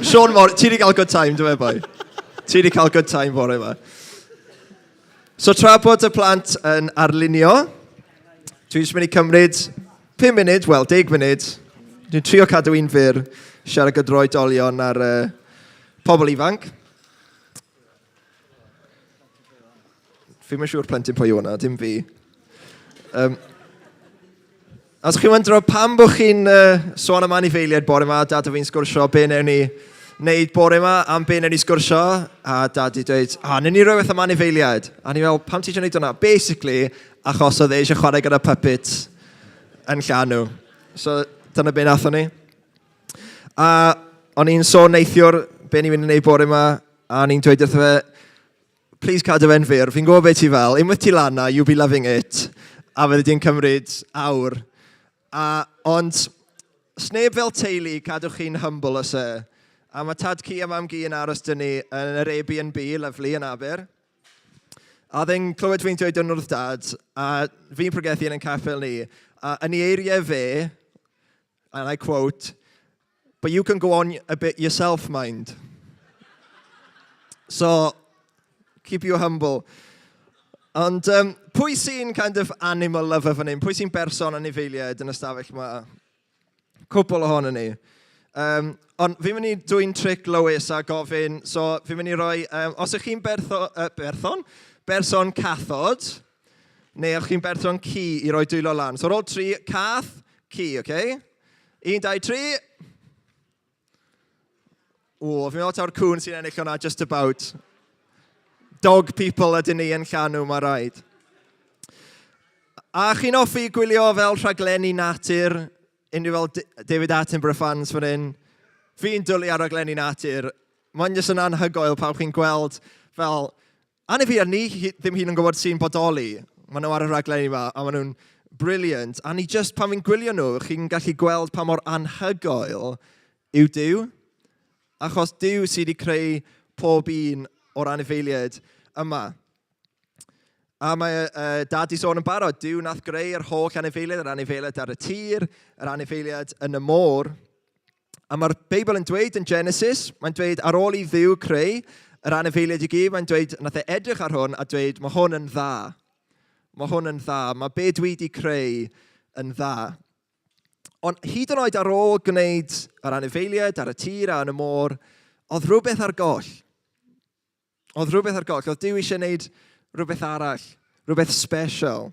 Speaker 1: Sean Mor, ti di cael good time, dwi'n meddwl, boi. Ti di cael good time bore yma. So tra bod y plant yn arlunio, dwi'n jyst mynd i cymryd 5 munud, wel 10 munud, dwi'n trio cadw un fyr, siarad gyda'r oedolion a'r uh, pobl ifanc. Fi'n siŵr plentyn pwy yw hwnna, dim fi. Um, Os chi'n wyndro pam bod chi'n uh, sôn am anifeiliaid bore yma, dad a fi'n sgwrsio, be newn ni wneud bore yma, am be newn ni sgwrsio, a dad di dweud, a newn ni rhywbeth am anifeiliaid. A ni fel, pam ti eisiau gwneud hwnna? Basically, achos oedd e eisiau chwarae gyda puppets yn llanw. So, dyna be nathon ni. A o'n i'n sôn neithiwr be ni'n mynd i wneud bore yma, a o'n i'n dweud wrtho fe, Please cadw fe'n fyr, fi'n gwybod beth ti fel, unwaith ti lan na, you'll be loving it, a fyddi di'n cymryd awr. A, ond, sneb fel teulu, cadw chi'n humble os e. A mae tad ci a mam gi yn aros dyn ni yn yr Airbnb, lyflu, yn Aber. A oedd e'n clywed fi'n dweud yn wrth dad, a fi'n pregethu yn ein capel ni, a yn ei eiriau fe, and I quote, But you can go on a bit yourself, mind. So, keep you humble. Ond um, pwy sy'n kind of animal lover fan hyn? Pwy sy'n berson anifeiliaid yn y stafell yma? Cwpl ohono ni. Um, ond fi'n mynd i dwy'n trick Lois a gofyn, so fi'n mynd i roi, um, os ych chi'n bertho, uh, berthon, berson cathod, neu os chi'n berson ci i roi dwylo lan. So ar ôl tri, cath, ci, oce? Okay? Un, dau, tri. O, fi'n meddwl taw'r cwn sy'n ennill hwnna just about. Dog people ydyn ni yn llanw, mae rhaid. A chi'n hoffi gwylio fel rhaglenni natur, unrhyw fel David Attenborough fans fan hyn? Fi'n dwlu ar raglenni natur. Mae'n jyst yn anhygoel pan chi'n gweld fel Anifeiliaid ni ddim hyd yn gwybod sy'n bodoli. Maen nhw ar y rhaglenni yma a maen nhw'n brilliant. A ni just pan fi'n gwylio nhw, chi'n gallu gweld pa mor anhygoel yw Duw. Achos Duw sydd wedi creu pob un o'r anifeiliaid yma. A mae uh, dad di sôn yn barod, Duw nath greu yr holl anifeiliaid, yr anifeiliaid ar y tir, yr anifeiliaid yn y môr. A mae'r Beibl yn dweud yn Genesis, mae'n dweud ar ôl i Dduw creu yr anifeiliaid i gyd, mae'n dweud, nath e edrych ar hwn a dweud, mae hwn yn dda. Mae hwn yn dda. Mae be dwi wedi creu yn dda. Ond hyd yn oed ar ôl gwneud yr anifeiliaid ar y tir a yn y môr, oedd rhywbeth ar goll. Oedd rhywbeth ar goll. Oedd Duw eisiau gwneud rhywbeth arall, rhywbeth special.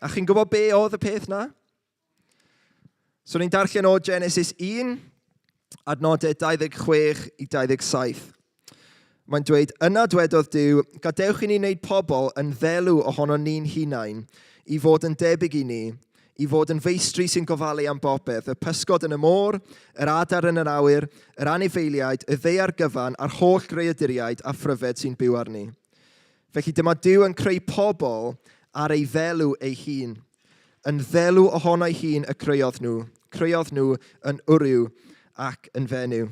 Speaker 1: A chi'n gwybod be oedd y peth na? So ni'n darllen o Genesis 1, adnodau 26 i 27. Mae'n dweud, yna dwedodd Duw, gadewch i ni wneud pobl yn ddelw ohono ni'n hunain, i fod yn debyg i ni, i fod yn feistri sy'n gofalu am bopeth, y pysgod yn y môr, yr adar yn yr awyr, yr anifeiliaid, y ddaear gyfan, a'r holl greaduriaid a phryfed sy'n byw arni. Felly dyma Duw yn creu pobl ar ei ddelw ei hun. Yn ddelw ohono'i hun y creuodd nhw, creuodd nhw yn wryw ac yn fenyw.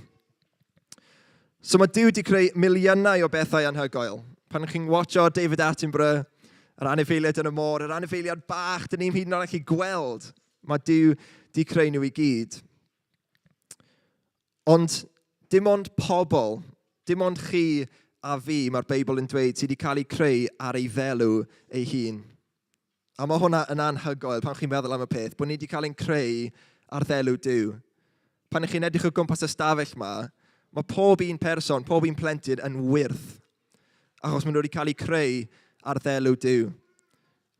Speaker 1: So mae Duw wedi creu miliynau o bethau anhygoel. Pan chi'n watcho David Attenborough, yr anifeiliaid yn y môr, yr anifeiliaid bach, dyn ni'n hyd yn oed allu gweld. Mae Duw wedi creu nhw i gyd. Ond dim ond pobl, dim ond chi a fi, mae'r Beibl yn dweud, sydd wedi cael eu creu ar ei ddelw ei hun. A mae hwnna yn anhygoel pan chi'n meddwl am y peth, bod ni wedi cael ein creu ar ddelw Duw. Pan ych chi'n edrych o gwmpas y stafell ma, mae pob un person, pob un plentyn yn wyrth. Achos maen nhw wedi cael eu creu ar ddelw Duw.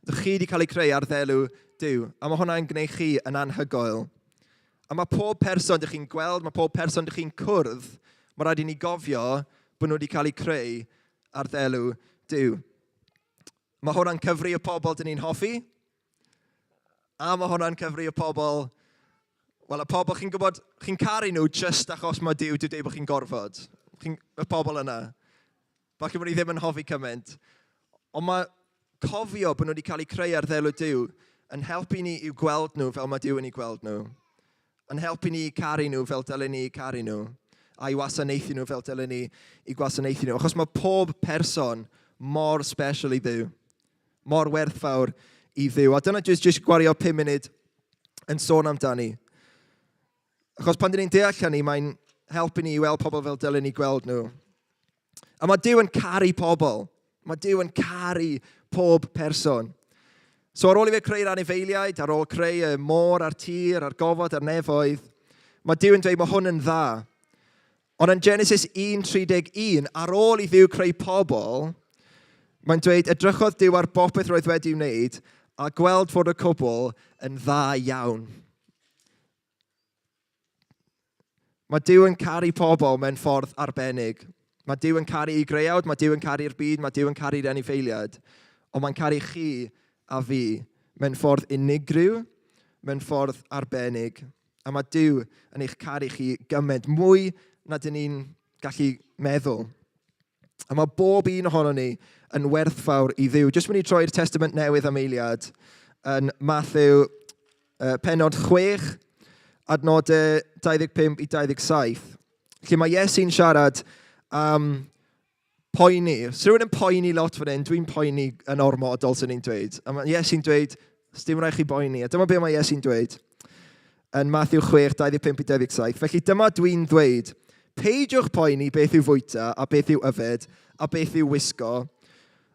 Speaker 1: Dych chi wedi cael eu creu ar ddelw Duw, a mae hwnna'n gwneud chi yn anhygoel. A mae pob person dych chi'n gweld, mae pob person dych chi'n cwrdd, mae rhaid i ni gofio bod nhw wedi cael eu creu ar ddelw Duw. Mae hwnna'n cyfri y pobl dyn ni'n hoffi, a mae hwnna'n cyfri y pobl, wel, y pobl chi'n gwybod, chi'n caru nhw just achos mae Duw wedi dweud bod chi'n gorfod. Chi'n, y pobl yna. Falle bod ni ddim yn hoffi cymaint. Ond mae cofio bod nhw wedi cael eu creu ar ddelw Duw yn helpu ni i'w gweld nhw fel mae Duw yn eu gweld nhw. Yn helpu ni i caru nhw fel dylen ni caru nhw, a i wasanaethu nhw fel dylen ni i gwasanaethu nhw. Achos mae pob person mor special i Dduw, mor werthfawr i Dduw. A dyna jyst, jyst gwario 5 munud yn sôn amdani. Achos pan dyn ni'n deall hynny, mae'n helpu ni i weld pobl fel dylen ni gweld nhw. A mae Duw yn caru pobl. Mae Duw yn caru pob person. So ar ôl i fe creu'r anifeiliaid, ar ôl creu y môr a'r tir, a'r gofod a'r nefoedd, mae Duw yn dweud mae hwn yn dda. Ond yn Genesis 1.31, ar ôl i Dduw creu pobl, mae'n dweud edrychodd Duw ar bopeth roedd wedi wneud a gweld fod y cwbl yn dda iawn. Mae Duw yn caru pobl mewn ffordd arbennig. Mae Duw yn caru ei greuawd, mae Duw yn caru'r byd, mae Duw yn caru'r anifeiliaid. Ond mae'n caru chi a fi mewn ffordd unigryw, mewn ffordd arbennig. A mae Duw yn eich caru chi gymaint, mwy na dyn ni'n gallu meddwl. A mae bob un ohono ni yn werthfawr i Dduw. Jyst mynd i troi'r Testament Newydd am eiliad yn Matthew penod 6, adnodau 25 i 27, lle mae Iesu'n siarad am poeni. Os rhywun yn poeni lot fan hyn, dwi'n poeni yn ormodol, sy'n ni'n dweud. A mae Iesu'n dweud, dim rhaid chi boeni. A dyma beth mae Iesu'n dweud yn Matthew 6, 25 i 27. Felly dyma dwi'n ddweud, peidiwch poeni beth yw fwyta a beth yw yfed a beth yw wisgo,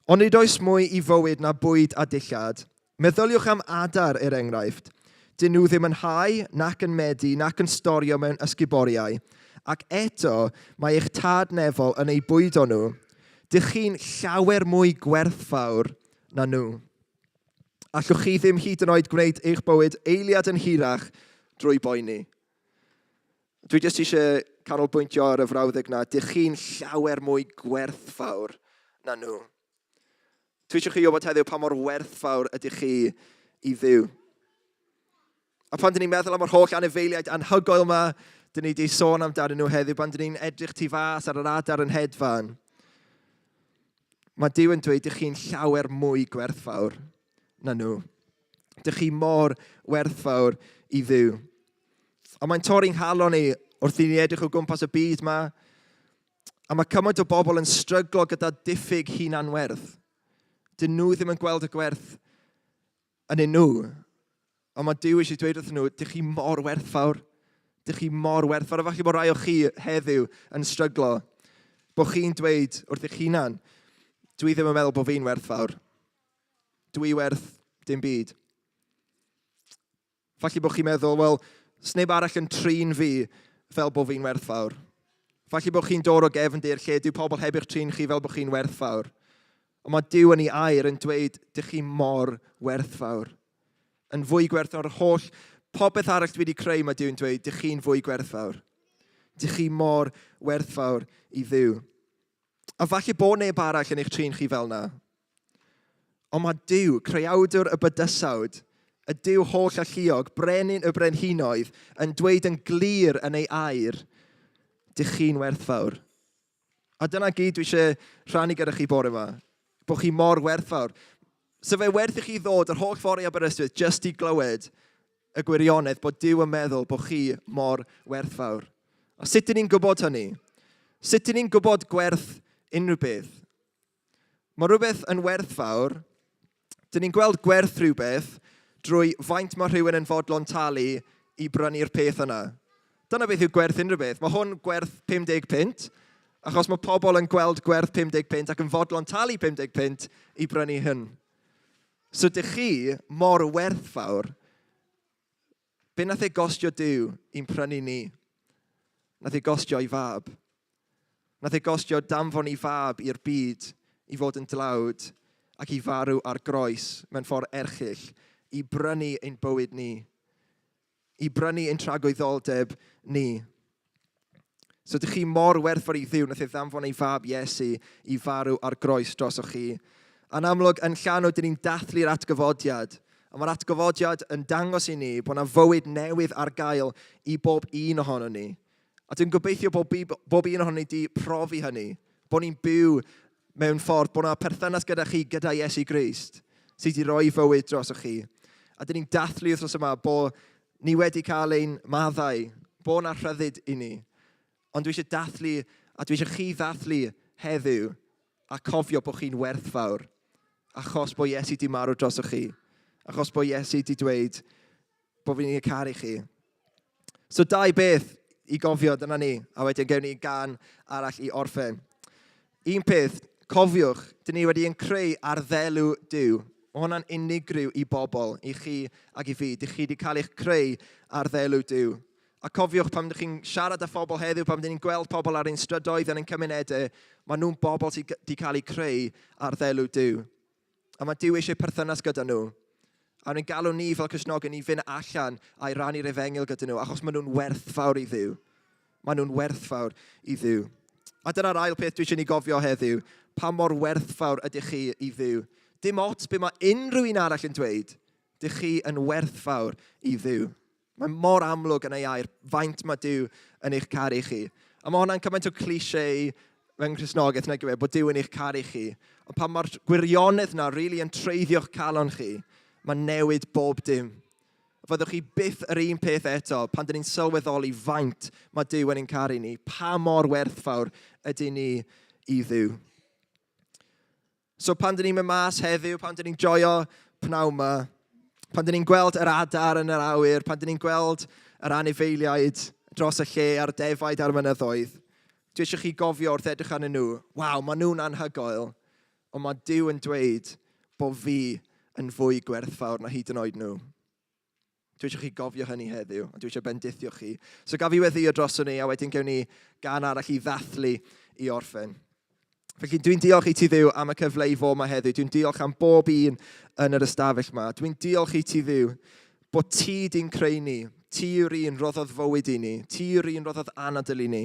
Speaker 1: ond nid oes mwy i fywyd na bwyd a dillad. Meddyliwch am adar, er enghraifft. Dyn nhw ddim yn hau, nac yn medi, nac yn storio mewn ysguboriau, ac eto mae eich tad nefol yn eu bwydo nhw. Dych chi'n llawer mwy gwerthfawr na nhw. Allwch chi ddim hyd yn oed gwneud eich bywyd eiliad yn hirach drwy boeni. Dwi jyst eisiau canolbwyntio ar y frawddeg na, dych chi'n llawer mwy gwerthfawr na nhw. Dwi eisiau chi wybod heddiw pa mor werthfawr ydych chi i Dduw. A pan dyn ni'n meddwl am yr holl anifeiliaid anhygoel yma, dyn ni wedi sôn amdanyn nhw heddiw, pan dyn ni'n edrych tu fas ar yr adar yn hedfan, mae Duw yn dweud, dych chi'n llawer mwy gwerthfawr na nhw. Dych chi mor werthfawr i Dduw. A mae'n torri'n nghalon ni wrth i ni edrych o gwmpas y byd yma, A mae cymaint o bobl yn stryglo gyda diffyg hunanwerth. Dyn nhw ddim yn gweld y gwerth yn nhw. Ond mae Duw eisiau dweud wrthyn nhw, dych chi mor werthfawr. Dych chi mor werthfawr. A falle bod rai o chi heddiw yn stryglo. Bod chi'n dweud wrth eich hunan, dwi ddim yn meddwl bod fi'n werthfawr. Dwi werth dim byd. Falle bod chi'n meddwl, wel, sneb arall yn trin fi fel bod fi'n werthfawr. Falle bod chi'n dod o gefndir lle dyw pobl heb eich trin chi fel bod chi'n werthfawr. Ond mae Duw yn ei air yn dweud, dych chi mor werthfawr. Yn fwy gwerthfawr holl popeth arall dwi wedi creu, mae Duw yn dweud, dych chi'n fwy gwerthfawr. Dych chi mor werthfawr i Dduw. A falle bod neb arall yn eich trin chi fel na. Ond mae Duw, creawdwr y bydysawd, y Duw holl alluog, brenin y brenhinoedd, yn dweud yn glir yn ei air, dych chi'n werthfawr. A dyna gyd dwi eisiau rhannu gyda chi bore yma, bod chi mor werthfawr. So fe werth i chi ddod yr holl ffordd i Aberystwyth jyst i glywed y gwirionedd bod Duw yn meddwl bod chi mor werthfawr. A sut dyn ni'n gwybod hynny? Sut dyn ni'n gwybod gwerth unrhyw beth? Mae rhywbeth yn werthfawr. Dyn ni'n gweld gwerth rhywbeth drwy faint mae rhywun yn fodlon talu i brynu'r peth yna. Dyna beth yw gwerth unrhyw beth. Mae hwn gwerth 50 punt, achos mae pobl yn gweld gwerth 50 punt ac yn fodlon talu 50 punt i brynu hyn. So dych chi mor werthfawr. Be nath e gostio Duw i'n prynu ni? Nath e gostio ei fab. Nath e gostio danfon ei fab i'r byd i fod yn dlawd ac i farw ar groes mewn ffordd erchyll i brynu ein bywyd ni. I brynu ein tragwyddoldeb ni. So dych chi mor werthfawr i Dduw, nath e ddanfon ei fab Iesu i farw ar groes drosoch chi. A'n amlwg, yn llanw, dyn ni'n dathlu'r atgyfodiad. A mae'r atgyfodiad yn dangos i ni bod yna fywyd newydd ar gael i bob un ohono ni. A dwi'n gobeithio bod bob un ohono ni wedi profi hynny, bod ni'n byw mewn ffordd, bod yna perthynas gyda chi gyda Iesu Grist, sydd wedi rhoi fywyd drosoch chi. A dyn ni'n dathlu wythnos yma bod ni wedi cael ein maddau, bod yna rhyddid i ni. Ond dwi eisiau dathlu, a dwi eisiau chi ddathlu heddiw, a cofio bod chi'n werthfawr, achos bod Iesu di marw drosoch chi, achos bod Iesu di dweud bod fi'n caru chi. So dau beth i gofio, dyna ni, a wedyn gewn ni gan arall i orffen. Un peth, cofiwch, dyn ni wedi yn creu ar ddelw Duw. Mae hwnna'n unigryw i bobl, i chi ac i fi. Dych chi wedi cael eich creu ar ddelw Duw. A cofiwch, pan ydych chi'n siarad â phobl heddiw, pan ydych chi'n gweld pobl ar ein strydoedd, yn ein cymunedau, maen nhw'n bobl sydd wedi cael eu creu ar ddelw Duw. A mae Duw eisiau perthynas gyda nhw. A ni'n galw ni fel Cristnogion i fynd allan a'i rannu'r efengyl gyda nhw, achos maen nhw'n werthfawr i Dduw. Maen nhw'n werthfawr i Dduw. A dyna'r ail peth dwi eisiau ni gofio heddiw. Pa mor werthfawr ydych chi i Dduw? Dim ots be mae unrhyw un arall yn dweud, dych chi yn werthfawr i Dduw. Mae mor amlwg yn ei air faint mae Duw yn eich caru chi. A mae hwnna'n cymaint o cliché mewn Cristnogaeth, nag yw e, bod Duw yn eich caru chi. Ond pan mae'r gwirionedd na rili really yn treiddio'ch calon chi, mae'n newid bob dim. Fyddwch chi byth yr un peth eto pan dyn ni'n sylweddoli faint mae Duw yn ein caru ni, pa mor werthfawr ydyn ni i Dduw. So pan dyn ni'n mynd mas heddiw, pan dyn ni'n joio pnawn yma, pan dyn ni'n gweld yr adar yn yr awyr, pan dyn ni'n gweld yr anifeiliaid dros y lle a'r defaid a'r mynyddoedd, dwi eisiau chi gofio wrth edrych arnyn nhw, waw, maen nhw'n anhygoel, ond mae Duw yn dweud bod fi yn fwy gwerthfawr na hyd yn oed nhw. Dwi eisiau chi gofio hynny heddiw, a dwi eisiau bendithio chi. So gaf i weddio droson ni, a wedyn gewn ni gan arall i ddathlu i orffen. Felly dwi'n diolch i ti Dduw am y cyfle i fod yma heddiw. Dwi'n diolch am bob un yn yr ystafell yma. Dwi'n diolch i ti Dduw bod ti di'n creu ni. Ti yw'r un roddodd fywyd i ni. Ti yw'r un roddodd anadl i ni.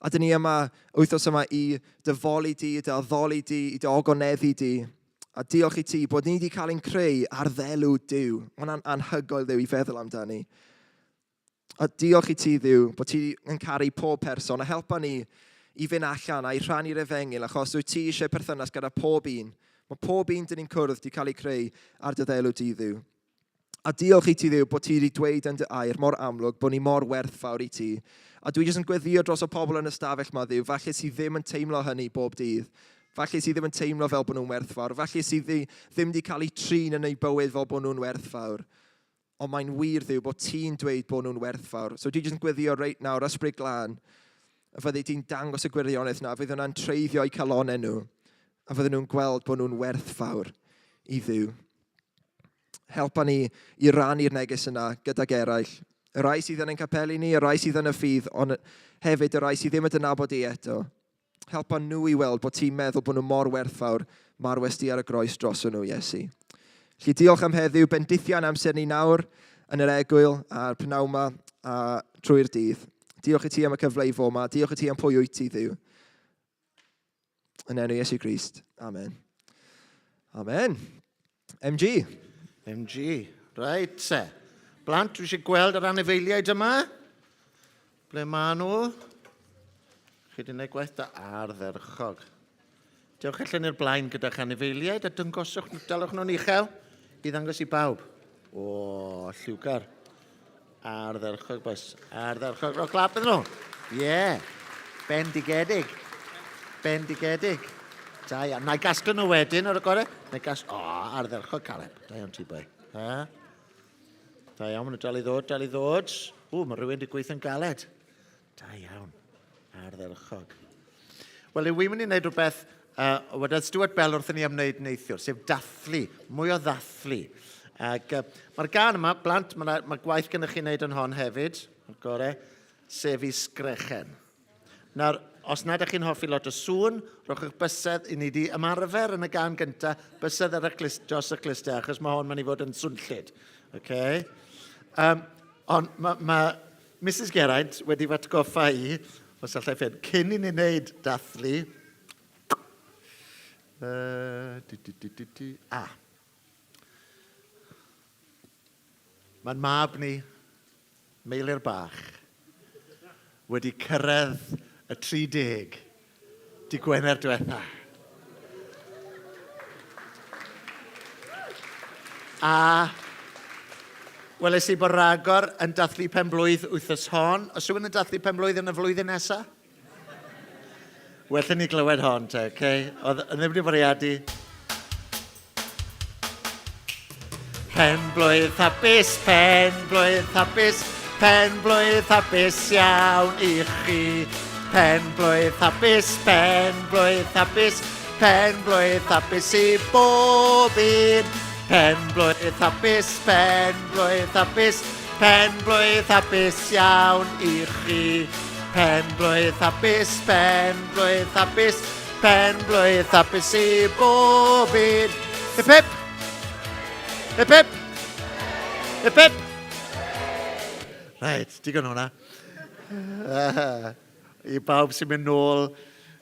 Speaker 1: A dyn ni yma wythnos yma i dy foli di, i dy addoli di, i dy ogoneddu di. A diolch i ti bod ni wedi cael ein creu ar ddelw Duw. Mae hwnna'n anhygoel Dduw i feddwl amdani. A diolch i ti Dduw bod ti yn caru pob person a helpa ni i fynd allan a i rhannu'r efengyl achos wyt ti eisiau perthynas gyda pob un. Mae pob un dyn ni'n cwrdd wedi cael ei creu ar dy ddelw di Dduw. A diolch i ti Dduw bod ti wedi dweud yn dy air mor amlwg bod ni mor werthfawr i ti. A dwi jyst yn gweddio dros y pobl yn y stafell ma Dduw, falle sydd ddim yn teimlo hynny bob dydd. Falle sydd ddim yn teimlo fel bod nhw'n werthfawr. Falle sydd ddim wedi cael eu trin yn eu bywyd fel bod nhw'n werthfawr. Ond mae'n wir Dduw bod ti'n dweud bod nhw'n werthfawr. So dwi jyst yn gweddio reit nawr, Ysbryd Glân, a fyddi di'n dangos y gwirionedd na, fydd hwnna'n treiddio eu calonau nhw, a fydden nhw'n gweld bod nhw'n werthfawr i Dduw. Helpa ni i rannu'r neges yna gydag eraill. Y rai sydd yn ein capeli ni, y rai sydd yn y ffydd, ond hefyd y rai sydd ddim yn dy nabod di eto. Helpa nhw i weld bod ti'n meddwl bod nhw mor werthfawr, marwes di ar y groes dros nhw, Iesu. Felly diolch am heddiw, bendithian amser ni nawr yn yr egwyl a'r pnawn 'ma a trwy'r dydd. Diolch i ti am y cyfle i fod 'ma. Diolch i ti am pwy wyt ti, Dduw. Yn enw Iesu Grist. Amen. Amen. MG.
Speaker 4: MG. Reit, se. Blant, dwi eisiau gweld yr anifeiliaid yma. Ble maen nhw? Chi wedi gwneud gwaith da ardderchog. Dewch allan i'r blaen gyda'ch anifeiliaid a dyngoswch, dalwch nhw'n uchel i ddangos i bawb. O, lliwgar. Ardderchog, bois. Ardderchog. Rho clap iddyn nhw. Ie. Yeah. Bendigedig. Bendigedig. Da iawn. Na i gasglu nhw wedyn ar y gorau. Na i gas... O, oh, ardderchog, Caleb. Da iawn ti, boi. Ha? Da iawn, maen nhw dal i ddod, dal i ddod. Ww, mae rhywun wedi gweithio'n galed. Da iawn. Ardderchog. Wel, yw i'n mynd i wneud rhywbeth wedodd Stuart Bell wrthyn ni am wneud neithiwr, sef dathlu, mwy o ddathlu. Ac mae'r gan yma, blant, mae, ma gwaith gennych chi wneud yn hon hefyd, o'r gore, sef i sgrechen. Nawr, os nad ydych chi'n hoffi lot o sŵn, rhowch eich bysedd, i ni wedi ymarfer yn y gan gyntaf, bysedd ar y clust, dros y clustiau, achos mae hon mynd i fod yn swnllyd. Okay? Um, ond mae ma Mrs Geraint wedi fy atgoffa i, os allai ffyn, cyn i ni wneud dathlu, du, du, du, du, du, ah. Mae'n mab ni, Meilir bach, wedi cyrraedd y 30 dy Gwener diwetha. A weles i bod ragor yn dathlu pen-blwydd wythnos hon. Os rhywun yn dathlu pen-blwydd yn y flwyddyn nesaf? Well i ni glywed hon te, okay? Oedd yn ddim wedi fwriadu. Pen-blwydd hapus, pen-blwydd hapus, pen-blwydd hapus iawn i chi. Pen-blwydd hapus, pen-blwydd hapus, pen-blwydd hapus i bob un. Pen-blwydd hapus, pen-blwydd hapus, pen-blwydd hapus iawn i chi. Pen-blwydd hapus, pen-blwydd hapus, Pen-blwydd hapus i bob un. Hip hip! Hip hip! Hip hip! Reit, digon hwnna. I bawb sy'n mynd nôl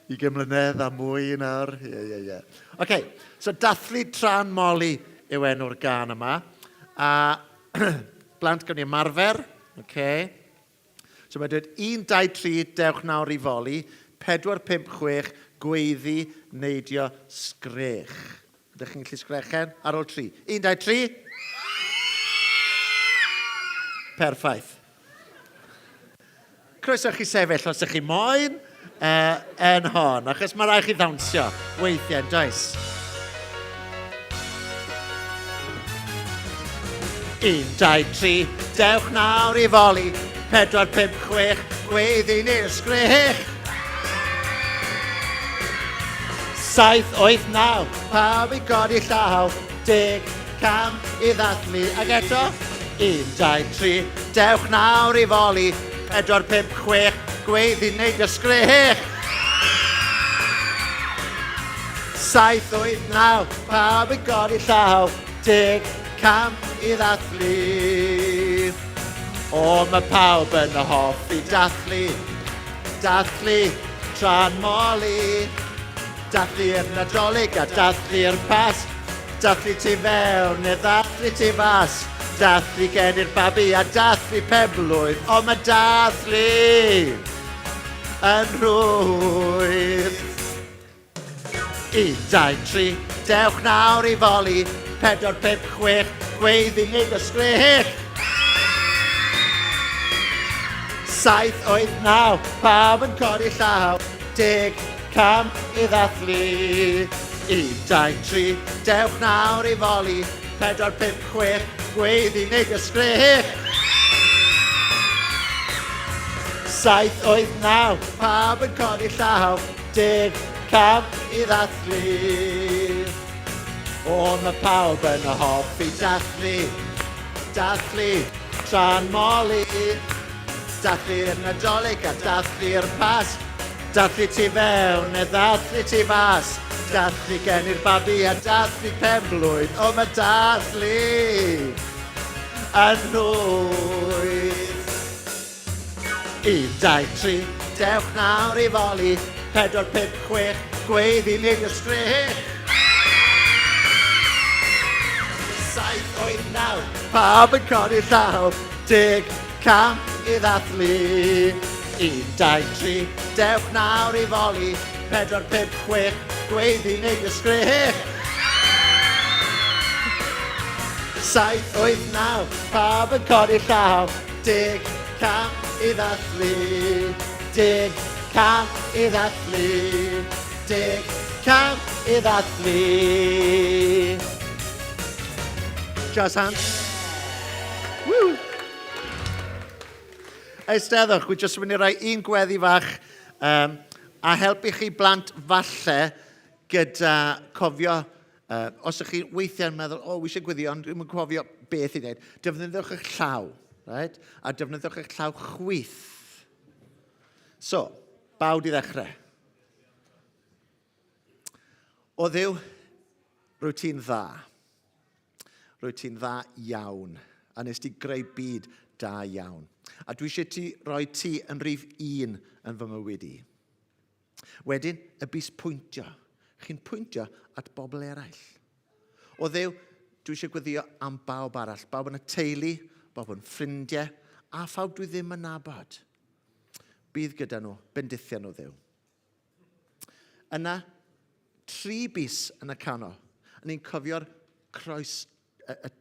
Speaker 4: i gymlynedd a mwy nawr. Ie, ie, ie. Oce, so dathlu tra'n moli yw enw'r gan yma. A blant gawn ni ymarfer. Okay. So mae'n dweud 1, 2, 3, dewch nawr i foli, 4, 5, 6, gweiddi, neidio, sgrech. Ydych chi'n gallu sgrechen? Ar ôl 3. 1, 2, 3. Perffaith. Croeso chi sefyll os ydych chi moyn uh, yn hon, achos mae rhaid chi ddawnsio weithiau, does? Un, dau, tri, dewch nawr i foli. Pedwar, pump, chwech, gweiddi neu'r sgrech. Saith, wyth, naw, pawb i godi llaw. Deg, cam i ddathlu. Ac eto, un, dau, tri, dewch nawr i foli. Pedwar, pump, chwech, gweiddi neu sgrech. Saith, wyth, naw, pawb i godi llaw. Deg, cam i ddathlu. O, mae pawb yn hoffi dathlu, dathlu tra'n moli. Dathlu'r Nadolig a dathlu'r Pasg, dathlu tu fewn neu ddathlu tu fas. Dathlu geni'r babi a dathlu penblwydd, o mae dathlu yn rhwydd. Un, dau, tri, dewch nawr i foli. Pedwar, pump, chwech, gweiddi nid ysgrech. Saith, wyth, naw, pawb yn codi llaw. Deg, cam i ddathlu. Un, dau, tri, dewch nawr i foli. Pedwar, pump, chwech, gweiddi nid ysgrech. Saith, wyth, naw, pawb yn codi llaw. Deg cam i ddathlu. O, mae pawb yn hoffi dathlu, dathlu tra'n moli. Dathlu'r Nadolig a dathlu'r Pasg, dathlu tu fewn neu ddathlu tu fas. Dathlu geni'r babi a dathlu penblwydd, o mae dathlu yn rhwydd. Un, dau, tri, dewch nawr i foli. Pedwar, pump, chwech, gweiddi nid ysgrech. Saith, wyth, naw, pawb yn codi llaw. Deg, cam i ddathlu. Un, dau, tri, dewch nawr i foli. Pedwar, pump, chwech, gweiddi nid ysgrech. Saith, wyth, naw, pawb yn codi llaw. Deg, Cam i ddathlu, deg cam i ddathlu, deg cam i ddathlu. Jazz hands. Woo! Eisteddwch, wi jyst yn mynd i roi un gweddi fach um, a helpu chi blant falle. gyda cofio, os ydych chi weithiau'n meddwl, o, oh, eisiau gweddio, ond dwi'n cofio beth i wneud, defnyddiwch eich llaw, right? A defnyddiwch eich llaw chwith. So, bawd i ddechrau. O Dduw, rwyt ti'n dda. Rwyt ti'n dda iawn. A nes ti greu byd da iawn. A dwi eisiau ti roi ti yn rhif un yn fy mywyd i. Wedyn, y bys pwyntio. Chi'n pwyntio at bobl eraill. O Dduw, dwi eisiau gweddio am bawb arall. Bawb yn y teulu, bawb yn ffrindiau, a phawb dwi ddim yn nabod. Bydd gyda nhw, bendithion o Dduw. Yna, tri bys yn y canol. A ni'n cofio'r croes, y, y,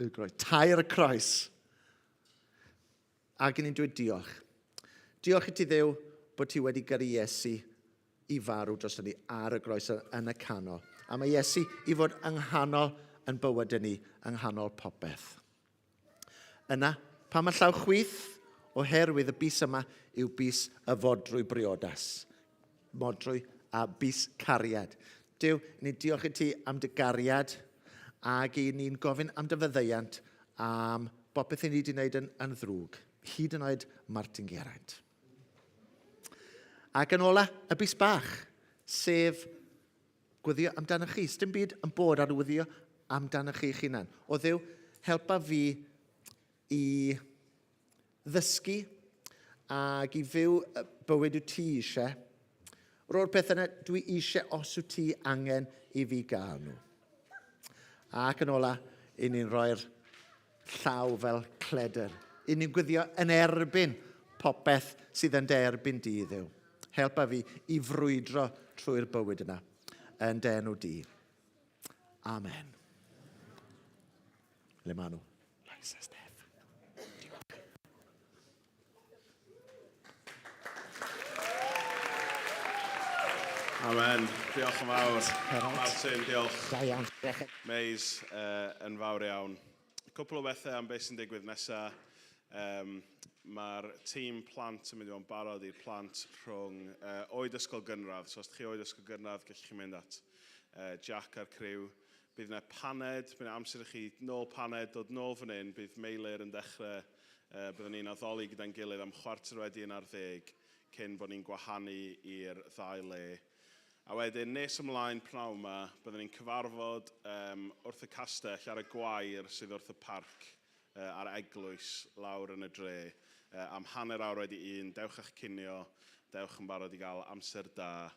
Speaker 4: y groes, tair y croes. Ac ni'n dweud diolch. Diolch i ti Dduw bod ti wedi gyrru Iesu i farw dros ni ar y groes yn y canol. A mae Iesu i fod yng nghanol yn bywyd ni, yng nghanol popeth. Yna, pam y llaw chwith? Oherwydd y bys yma yw bys y fodrwy briodas. Modrwy a bys cariad. Duw, ni'n diolch i ti am dy gariad ac i ni'n gofyn am dy faddeuant am bopeth i ni wedi wneud yn, yn ddrwg, hyd yn oed Martin Geraint. Ac yn ola, y bys bach, sef Gweddio amdanoch chi. Sdim byd yn bod ar weddio amdanoch chi'ch hunan. O Dduw, helpa fi i ddysgu ac i fyw bywyd wyt ti eisiau. Ro'r peth yna dwi eisiau os wyt ti angen i fi gael nhw. Ac yn ola, i ni'n rhoi'r llaw fel cledr. I ni'n gwyddio yn erbyn popeth sydd yn derbyn di, Dduw. Helpa fi i frwydro trwy'r bywyd yna. Yn dy enw di. Amen. Le maen nhw? Lisa, Steph. Diolch.
Speaker 2: Amen. Diolch yn fawr. Martin, diolch.
Speaker 4: Da iawn.
Speaker 2: Mays, yn fawr iawn. Cwpl o bethau am beth sy'n digwydd nesaf. Um, Mae'r tîm plant yn mynd i fod yn barod i'r plant rhwng oed ysgol gynradd. So os ydych chi oed ysgol gynradd, gallwch chi mynd at Jack a'r criw. Bydd yna paned, bydd yna amser i chi nôl paned, dod nôl fan hyn, bydd Meilir yn dechrau, byddwn ni'n addoli gyda'n gilydd am 11:15 cyn bod ni'n gwahanu i'r ddau le. A wedyn, nes ymlaen pnawn 'ma, byddwn ni'n cyfarfod um, wrth y castell ar y gwair sydd wrth y parc uh, a'r eglwys lawr yn y dre uh, am 1:30. Dewch â'ch cinio, dewch yn barod i gael amser da.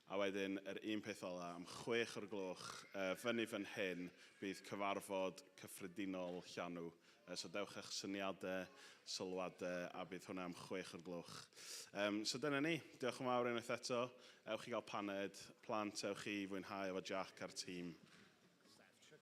Speaker 2: A wedyn, yr un peth ola, am 6 o'r gloch, uh, fyny fan hyn, bydd cyfarfod cyffredinol Llanw. So dewch â'ch syniadau, sylwadau, a bydd hwnna am 6 o'r gloch. So dyna ni. Diolch yn fawr unwaith eto. Ewch i gael paned. Plant, ewch i fwynhau efo Jack a'r tîm.